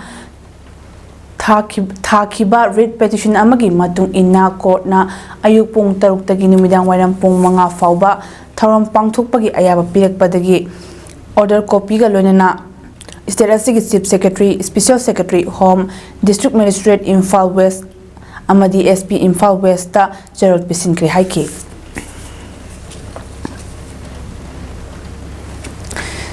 ꯊꯥꯈꯤ-, ꯊꯥꯈꯤꯕ ꯔꯤꯠ ꯄꯦꯇꯤꯁꯟ ꯑꯃꯒꯤ ꯃꯇꯨꯡ ꯏꯟꯅ ꯀꯣꯔꯠꯅ ꯑꯌꯨꯛ ꯄꯨꯡ ꯇꯔꯨꯛꯇꯒꯤ ꯅꯨꯃꯤꯗꯥꯡ ꯋꯥꯏꯔꯝ ꯄꯨꯡ ꯃꯉꯥ ꯐꯥꯎꯕ ꯊꯧꯔꯝ ꯄꯥꯡꯊꯣꯛꯄꯒꯤ ꯑꯌꯥꯕ ꯄꯤꯔꯛꯄꯗꯒꯤ ꯑꯣꯔꯗꯔ ꯀꯣꯄꯤꯒ ꯂꯣꯏꯅꯅ ꯁ꯭ꯇꯦꯠ ꯑꯁꯤꯒꯤ chief secretary, special secretary home, district magistrate Imphal West ꯑꯃꯗꯤ ꯑꯦꯁ ꯄꯤ ꯏꯝꯐꯥꯜ ꯋꯦꯁꯇ ꯆꯦꯔꯣꯜ ꯄꯤꯁꯤꯟꯈ꯭ꯔꯦ ꯍꯥꯏꯈꯤ꯫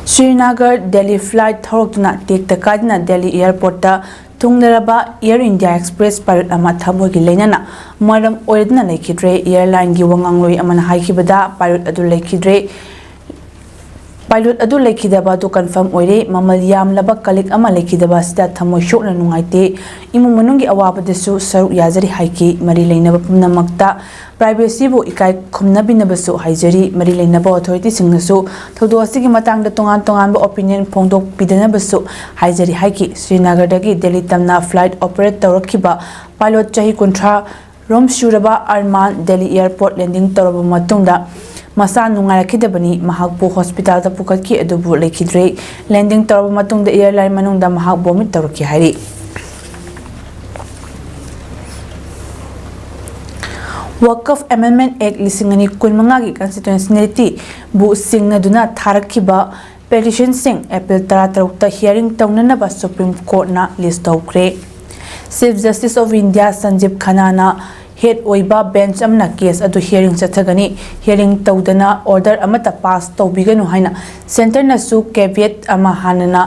ꯁ꯭ꯔꯤꯅꯒꯔ ꯗꯦꯜꯂꯤ ꯐ꯭ꯂꯥꯏꯠ ꯊꯧꯔꯛꯇꯨꯅ ꯇꯦꯛꯇ ꯀꯥꯏꯗꯅ ꯗꯦꯜꯂꯤ ꯑꯦꯌꯔꯄꯣꯔꯠꯇ ꯊꯨꯡꯂꯔꯕ ꯑꯦꯌꯔ ꯏꯟꯗꯤꯌꯥ ꯑꯦꯛꯁꯄ꯭ꯔꯦꯁ ꯄꯥꯏꯂꯠ ꯑꯃ ꯊꯃꯣꯏꯒꯤ ꯂꯩꯅꯅ ꯃꯔꯝ ꯑꯣꯏꯔꯗꯨꯅ ꯂꯩꯈꯤꯗ꯭ꯔꯦ꯫ ꯑꯦꯌꯔꯂꯥꯏꯟꯒꯤ ꯋꯥꯉꯥꯡꯂꯣꯏ ꯑꯃꯅ ꯍꯥꯏꯈꯤꯕꯗ, ꯄꯥꯏꯂꯠ ꯑꯗꯨ ꯂꯩꯈꯤꯗ꯭ꯔꯦ꯫ ꯄꯥꯏꯂꯣꯠ ꯑꯗꯨ ꯂꯩꯈꯤꯗꯕ ꯑꯗꯨ ꯀꯟꯐꯥꯔꯝ ꯑꯣꯏꯔꯦ꯫ ꯃꯃꯜ ꯌꯥꯝꯂꯕ ꯀꯂꯤꯛ ꯑꯃ ꯂꯩꯈꯤꯗꯕ ꯑꯁꯤꯗ ꯊꯃꯣꯏ ꯁꯣꯛꯅ ꯅꯨꯡꯉꯥꯏꯇꯦ꯫ ꯏꯃꯨꯡ ꯃꯅꯨꯡꯒꯤ ꯑꯋꯥꯕꯗꯁꯨ ꯁꯔꯨꯛ ꯌꯥꯖꯔꯤ ꯍꯥꯏꯈꯤ꯫ ꯃꯔꯤ ꯂꯩꯅꯕ ꯄꯨꯝꯅꯃꯛꯇ ꯄ꯭ꯔꯥꯏꯚꯦꯁꯤꯕꯨ ꯏꯀꯥꯏ ꯈꯨꯝꯅꯕꯤꯅꯕꯁꯨ ꯍꯥꯏꯖꯔꯤ꯫ ꯃꯔꯤ ꯂꯩꯅꯕ ꯑꯣꯊꯣꯔꯤꯇꯤꯁꯤꯡꯅꯁꯨ ꯊꯧꯗꯣꯛ ꯑꯁꯤꯒꯤ ꯃꯇꯥꯡꯗ ꯇꯣꯉꯥꯟ ꯇꯣꯉꯥꯟꯕ ꯑꯣꯄꯤꯅꯤꯌꯟ ꯐꯣꯡꯗꯣꯛꯄꯤꯗꯅꯕꯁꯨ ꯍꯥꯏꯖꯔꯤ ꯍꯥꯏꯈꯤ꯫ ꯁ꯭ꯔꯤꯅꯒꯔꯗꯒꯤ ꯗꯦꯜꯂꯤ ꯇꯝꯅ ꯐ꯭ꯂꯥꯏꯠ ꯑꯣꯄꯔꯦꯠ ꯇꯧꯔꯛꯈꯤꯕ ꯄꯥꯏꯂꯣꯠ ꯆꯍꯤ ꯀꯨꯟꯊ꯭ꯔꯥ ꯔꯣꯝ ꯁꯨꯔꯕ ꯑꯔꯃꯥꯟ ꯗꯦꯜꯂꯤ ꯑꯦꯌꯔꯄꯣꯔꯠ ꯂꯦꯟꯗꯤꯡ ꯇꯧꯔꯕ ꯃꯇꯨꯡꯗ ꯃꯁꯥ ꯅꯨꯡꯉꯥꯏꯔꯛꯈꯤꯗꯕꯅꯤ꯫ ꯃꯍꯥꯛꯄꯨ ꯍꯣꯁꯄꯤꯇꯥꯜꯗ ꯄꯨꯈꯠꯈꯤ, ꯑꯗꯨꯕꯨ ꯂꯩꯈꯤꯗ꯭ꯔꯦ꯫ ꯂꯦꯟꯗꯤꯡ ꯇꯧꯔꯕ ꯃꯇꯨꯡꯗ ꯑꯦꯌꯔꯂꯥꯏꯟ ꯃꯅꯨꯡꯗ ꯃꯍꯥꯛ ꯚꯣꯃꯤꯠ ꯇꯧꯔꯛꯈꯤ ꯍꯥꯏꯔꯤ꯫ ꯋꯥꯀꯐ ꯑꯦꯃꯦꯟꯗꯃꯦꯟ ꯑꯦꯛ ꯂꯤꯁꯤꯡ ꯑꯅꯤ ꯀꯨꯟꯃꯉꯥꯒꯤ ꯀꯟꯁꯇꯤꯇ꯭ꯌꯨꯁꯅꯦꯂꯤꯇꯤꯕꯨ ꯁꯤꯡꯅꯗꯨꯅ ꯊꯥꯔꯛꯈꯤꯕ ꯄꯦꯇꯤꯁꯟꯁꯤꯡ ꯑꯦꯄ꯭ꯔꯤꯜ ꯇꯔꯥꯇꯔꯨꯛꯇ ꯍꯤꯌꯥꯔꯤꯡ ꯇꯧꯅꯅꯕ ꯁꯨꯄ꯭ꯔꯤꯝ ꯀꯣꯔꯠꯅ ꯂꯤꯁ ꯇꯧꯈ꯭ꯔꯦ꯫ Chief justice of India Sanjiv ꯈꯟꯅꯥꯅ ꯍꯦꯗ ꯑꯣꯏꯕ ꯕꯦꯟꯆ ꯑꯃꯅ ꯀꯦꯁ ꯑꯗꯨ ꯍꯤꯌꯥꯔꯤꯡ ꯆꯠꯊꯒꯅꯤ꯫ ꯍꯤꯌꯥꯔꯤꯡ ꯇꯧꯗꯅ ꯑꯣꯔꯗꯔ ꯑꯃꯠꯇ ꯄꯥꯁ ꯇꯧꯕꯤꯒꯅꯨ ꯍꯥꯏꯅ ꯁꯦꯟꯇꯔꯅꯁꯨ ꯀꯦꯚꯤꯌꯦꯠ ꯑꯃ ꯍꯥꯟꯅꯅ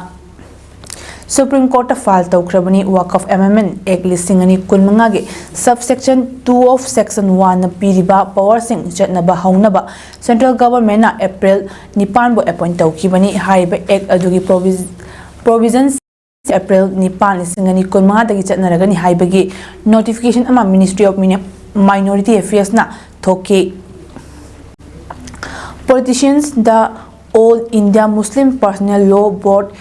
Supreme Courtꯇ file ꯇꯧꯈ꯭ꯔꯕꯅꯤ꯫ Waqf Amendment Act ꯂꯤꯁꯤꯡ ꯑꯅꯤ ꯀꯨꯟꯃꯉꯥꯒꯤ subsection two of section one ꯅ ꯄꯤꯔꯤꯕ powerꯁꯤꯡ ꯆꯠꯅꯕ ꯍꯧꯅꯕ central governmentꯅ April ꯅꯤꯄꯥꯟꯕꯨ appoint ꯇꯧꯈꯤꯕꯅꯤ꯫ ꯍꯥꯏꯔꯤꯕ act ꯑꯗꯨꯒꯤ provis- provisions April ꯅꯤꯄꯥꯟ, ꯂꯤꯁꯤꯡ ꯑꯅꯤ ꯀꯨꯟꯃꯉꯥꯗꯒꯤ ꯆꯠꯅꯔꯒꯅꯤ ꯍꯥꯏꯕꯒꯤ notification ꯑꯃ Ministry of Mini- Minority Affairsꯅ ꯊꯣꯛꯈꯤ꯫ Politicians, the All India Muslim Personnel Law Board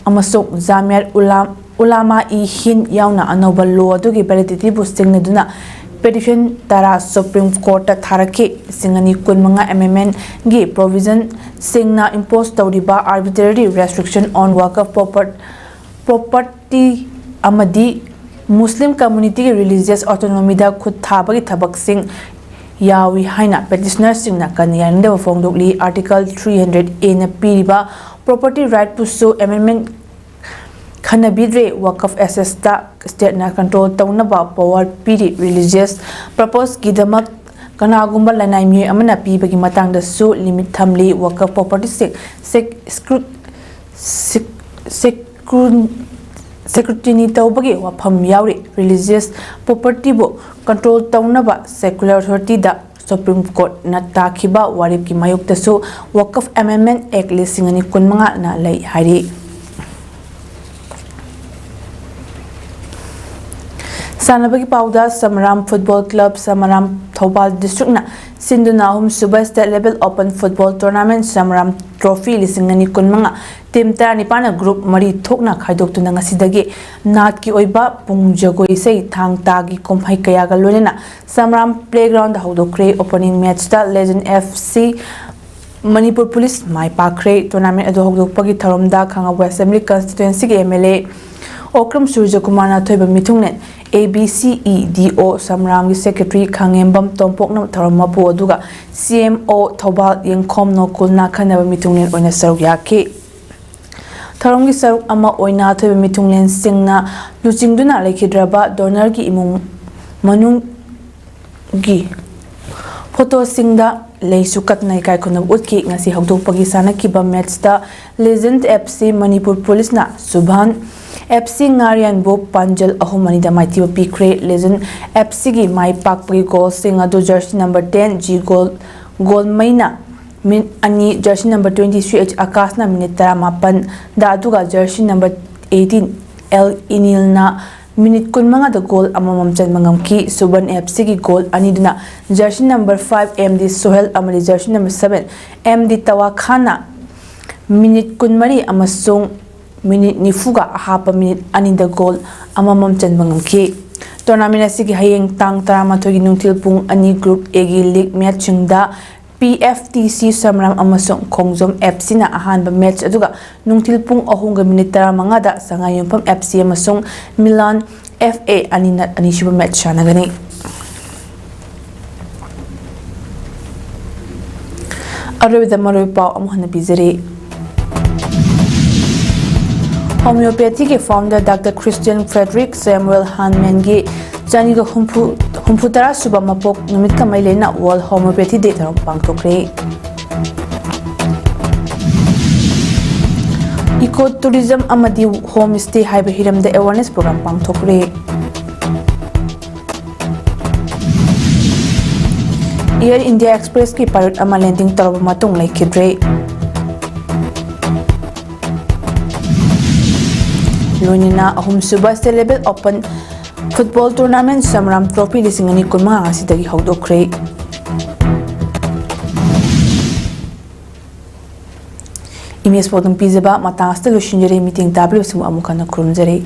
ꯑꯃꯁꯨꯡ Jamiat Ula- Ulama-e Hind ꯌꯥꯎꯅ ꯑꯅꯧꯕ law ꯑꯗꯨꯒꯤ validityꯕꯨ ꯁꯤꯡꯅꯗꯨꯅ petition ꯇꯔꯥ Supreme Courtꯇ ꯊꯥꯔꯛꯈꯤ꯫ ꯂꯤꯁꯤꯡ ꯑꯅꯤ ꯀꯨꯟꯃꯉꯥ amendmentꯒꯤ provisionꯁꯤꯡꯅ impose ꯇꯧꯔꯤꯕ arbitrary restriction on Waqf proper- property ꯑꯃꯗꯤ Muslim communityꯒꯤ religious autonomyꯗ ꯈꯨꯠ ꯊꯥꯕꯒꯤ ꯊꯕꯛꯁꯤꯡ ꯌꯥꯎꯏ ꯍꯥꯏꯅ petitionerꯁꯤꯡꯅ ꯀꯟꯅ ꯌꯥꯅꯤꯡꯗꯕ ꯐꯣꯡꯗꯣꯛꯂꯤ꯫ Article three hundred Aꯅ ꯄꯤꯔꯤꯕ property rightꯄꯨꯁꯨ amendment ꯈꯟꯅꯕꯤꯗ꯭ꯔꯦ꯫ Waqf assetsꯇ stateꯅ control ꯇꯧꯅꯕ power ꯄꯤꯔꯤ꯫ Religious purposeꯀꯤꯗꯃꯛ ꯀꯅꯥꯒꯨꯝꯕ ꯂꯅꯥꯏ ꯃꯤꯑꯣꯏ ꯑꯃꯅ ꯄꯤꯕꯒꯤ ꯃꯇꯥꯡꯗꯁꯨ limit ꯊꯝꯂꯤ꯫ Waqf propertyꯁꯤꯡ sec- scru- sec- secru- scrutiny ꯇꯧꯕꯒꯤ ꯋꯥꯐꯝ ꯌꯥꯎꯔꯤ꯫ Religious propertyꯕꯨ control ꯇꯧꯅꯕ secular authorityꯗ Supreme Courtꯅ ꯇꯥꯈꯤꯕ ꯋꯥꯔꯦꯞꯀꯤ ꯃꯥꯌꯣꯛꯇꯁꯨ Waqf Amendment Act ꯂꯤꯁꯤꯡ ꯑꯅꯤ ꯀꯨꯟꯃꯉꯥꯅ ꯂꯩ ꯍꯥꯏꯔꯤ꯫ ꯁꯥꯟꯅꯕꯒꯤ ꯄꯥꯎꯗ, Samaram Football Club, Samaram, Thoubal Districtꯅ ꯁꯤꯟꯗꯨꯅ ꯑꯍꯨꯝꯁꯨꯕ State Level Open Football Tournament, Samaram Trophy ꯂꯤꯁꯤꯡ ꯑꯅꯤ ꯀꯨꯟꯃꯉꯥ, team ꯇꯔꯥꯅꯤꯄꯥꯟꯅ group ꯃꯔꯤ ꯊꯣꯛꯅ ꯈꯥꯏꯗꯣꯛꯇꯨꯅ ꯉꯁꯤꯗꯒꯤ ꯅꯥꯠꯀꯤ ꯑꯣꯏꯕ ꯄꯨꯡ ꯖꯒꯣꯏ ꯏꯁꯩ, ꯊꯥꯡ ꯇꯥꯒꯤ ꯀꯨꯝꯍꯩ ꯀꯌꯥꯒ ꯂꯣꯏꯅꯅ Samaram Playgroundꯗ ꯍꯧꯗꯣꯛꯈ꯭ꯔꯦ꯫ Opening matchꯇ Legend F C Manipur Police ꯃꯥꯏ ꯄꯥꯛꯈ꯭ꯔꯦ꯫ Tournament ꯑꯗꯨ ꯍꯧꯗꯣꯛꯄꯒꯤ ꯊꯧꯔꯝꯗ ꯈꯥꯡꯉꯕꯣꯛ Assembly Constituencyꯒꯤ M L A Okram ꯁꯨꯔꯖꯀꯨꯃꯥꯔꯅ ꯑꯊꯣꯏꯕ ꯃꯤꯊꯨꯡꯂꯦꯟ, A B C E D O Samaramꯒꯤ secretary ꯈꯥꯉꯦꯝꯕꯝ ꯇꯣꯝꯄꯣꯛꯅ ꯊꯧꯔꯝ ꯃꯄꯨ, ꯑꯗꯨꯒ C M O ꯊꯧꯕꯥꯜ ꯌꯦꯡꯈꯣꯝ ꯅꯣꯀꯨꯜꯅ ꯑꯈꯟꯅꯕ ꯃꯤꯊꯨꯡꯂꯦꯟ ꯑꯣꯏꯅ ꯁꯔꯨꯛ ꯌꯥꯈꯤ꯫ ꯊꯧꯔꯝꯒꯤ ꯁꯔꯨꯛ ꯑꯃ ꯑꯣꯏꯅ ꯑꯊꯣꯏꯕ ꯃꯤꯊꯨꯡꯂꯦꯟꯁꯤꯡꯅ ꯂꯨꯆꯤꯡꯗꯨꯅ ꯂꯩꯈꯤꯗ꯭ꯔꯕ donorꯒꯤ ꯏꯃꯨꯡ ꯃꯅꯨꯡꯒꯤ photoꯁꯤꯡꯗ ꯂꯩꯁꯨ ꯀꯠꯇꯅ ꯏꯀꯥꯏ ꯈꯨꯝꯅꯕ ꯎꯠꯈꯤ꯫ ꯉꯁꯤ ꯍꯧꯗꯣꯛꯄꯒꯤ ꯁꯥꯟꯅꯈꯤꯕ ꯃꯦꯠꯁꯇ ꯂꯤꯖꯦꯟ ꯑꯦꯐ ꯁꯤ ꯃꯅꯤꯄꯨꯔ ꯄꯨꯂꯤꯁꯅ ꯁꯨꯚꯥꯟ ꯑꯦꯐ ꯁꯤ ꯉꯥꯔꯤꯌꯥꯟꯕꯨ ꯄꯥꯟꯖꯜ ꯑꯍꯨꯝ ꯑꯅꯤꯗ ꯃꯥꯏꯊꯤꯕ ꯄꯤꯈ꯭ꯔꯦ꯫ ꯂꯤꯖꯦꯟ ꯑꯦꯐ ꯁꯤꯒꯤ ꯃꯥꯏ ꯄꯥꯛꯄꯒꯤ ꯒꯣꯜꯁꯤꯡ ꯑꯗꯨ ꯖꯔꯁꯤ ꯅꯝꯕꯔ ꯇꯦꯟ ꯖꯤ ꯒꯣꯜ ꯒꯣꯜꯃꯩꯅ ꯃꯤꯅꯤꯠ ꯑꯅꯤ, jersey number twenty three H ꯑꯀꯥꯁꯅ ꯃꯤꯅꯤꯠ ꯇꯔꯥꯃꯥꯄꯟꯗ, ꯑꯗꯨꯒ ꯖꯔꯁꯤ ꯅꯝꯕꯔ ꯑꯩꯠꯇꯤꯟ ꯑꯦꯜ ꯏꯅꯤꯜꯅ ꯃꯤꯅꯤꯠ ꯀꯨꯟꯃꯉꯥꯗ ꯒꯣꯜ ꯑꯃꯃꯝ ꯆꯟꯕ ꯉꯝꯈꯤ꯫ ꯁꯨꯕꯟ ꯑꯦꯐ ꯁꯤꯒꯤ ꯒꯣꯜ ꯑꯅꯤꯗꯨꯅ jersey number five M D Sohel ꯑꯃꯗꯤ jersey number seven M D ꯇꯋꯥꯈꯥꯟꯅ ꯃꯤꯅꯤꯠ ꯀꯨꯟꯃꯔꯤ ꯑꯃꯁꯨꯡ ꯃꯤꯅꯤꯠ ꯅꯤꯐꯨꯒ ꯑꯍꯥꯞꯄ ꯃꯤꯅꯤꯠ ꯑꯅꯤꯗ ꯒꯣꯜ ꯑꯃꯃꯝ ꯆꯟꯕ ꯉꯝꯈꯤ꯫ ꯇꯣꯔꯅꯥꯃꯦꯟ ꯑꯁꯤꯒꯤ ꯍꯌꯦꯡ ꯇꯥꯡ ꯇꯔꯥꯃꯥꯊꯣꯏꯒꯤ ꯅꯨꯡꯊꯤꯜ ꯄꯨꯡ ꯑꯅꯤ ꯒ꯭ꯔꯨꯞ ꯑꯦꯒꯤ ꯂꯤꯒ ꯃꯦꯠꯁꯁꯤꯡꯗ P F T C Samram ꯑꯃꯁꯨꯡ ꯈꯣꯡꯖꯣꯝ ꯑꯦꯐ ꯁꯤꯅ ꯑꯍꯥꯟꯕ ꯃꯦꯠꯁ, ꯑꯗꯨꯒ ꯅꯨꯡꯊꯤꯜ ꯄꯨꯡ ꯑꯍꯨꯝꯒ ꯃꯤꯅꯤꯠ ꯇꯔꯥꯃꯉꯥꯗ ꯁꯉꯥꯏꯌꯨꯝꯐꯝ ꯑꯦꯐ ꯁꯤ ꯑꯃꯁꯨꯡ ꯃꯤꯂꯥꯟ ꯑꯦꯐ ꯑꯦ ꯑꯅꯤꯅ ꯑꯅꯤꯁꯨꯕ ꯃꯦꯠꯁ ꯁꯥꯟꯅꯒꯅꯤ꯫ ꯑꯔꯣꯏꯕꯗ ꯃꯔꯨꯑꯣꯏꯕ ꯄꯥꯎ ꯑꯃꯨꯛ ꯍꯟꯅ ꯄꯤꯖꯔꯤ꯫ ꯍꯣꯃꯤꯌꯣꯄꯦꯊꯤꯒꯤ ꯐꯥꯎꯟꯗꯔ ꯗꯥꯛꯇꯔ ꯈ꯭ꯔꯤꯁꯇꯤꯌꯟ ꯐ꯭ꯔꯦꯗꯔꯤꯛ ꯁꯦꯃꯨꯑꯦꯜ ꯍꯥꯟꯃꯦꯟꯒꯤ ꯆꯅꯤꯒ ꯍꯨꯝꯐꯨ, ꯍꯨꯝꯐꯨ ꯇꯔꯥ ꯁꯨꯕ ꯃꯄꯣꯛ ꯅꯨꯃꯤꯠꯀ ꯃꯔꯤ ꯂꯩꯅꯅ ꯋꯥꯔꯜ ꯍꯣꯃꯤꯌꯣꯄꯦꯊꯤ ꯗꯦ ꯊꯧꯔꯝ ꯄꯥꯡꯊꯣꯛꯈ꯭ꯔꯦ꯫ ꯏꯀꯣ ꯇꯨꯔꯤꯖꯝ ꯑꯃꯗꯤ ꯍꯣꯝ ꯁ꯭ꯇꯦ ꯍꯥꯏꯕ ꯍꯤꯔꯝꯗ ꯑꯦꯋꯥꯔꯅꯦꯁ ꯄ꯭ꯔꯣꯒ꯭ꯔꯥꯝ ꯄꯥꯡꯊꯣꯛꯈ꯭ꯔꯦ꯫ ꯑꯦꯌꯔ ꯏꯟꯗꯤꯌꯥ ꯑꯦꯛꯁꯄ꯭ꯔꯦꯁꯀꯤ ꯄꯥꯏꯂꯠ ꯑꯃ ꯂꯦꯟꯗꯤꯡ ꯇꯧꯔꯕ ꯃꯇꯨꯡ ꯂꯩꯈꯤꯗ꯭ꯔꯦ꯫ ꯂꯣꯏꯅꯅ ꯑꯍꯨꯝꯁꯨꯕ state level open football tournament Samram trophy ꯂꯤꯁꯤꯡ ꯑꯅꯤ ꯀꯨꯟꯃꯉꯥ ꯉꯁꯤꯗꯒꯤ ꯍꯧꯗꯣꯛꯈ꯭ꯔꯦ꯫ ꯏꯃꯦꯖ ꯄꯥꯎꯗꯝ ꯄꯤꯖꯕ ꯃꯇꯥꯡ ꯑꯁꯤꯗ ꯂꯣꯏꯁꯤꯟꯖꯔꯦ꯫ ꯃꯤꯠꯌꯦꯡ ꯇꯥꯕꯤꯔꯤꯕꯁꯤꯡꯕꯨ ꯑꯃꯨꯛ ꯍꯟꯅ ꯈꯨꯔꯨꯝꯖꯔꯤ꯫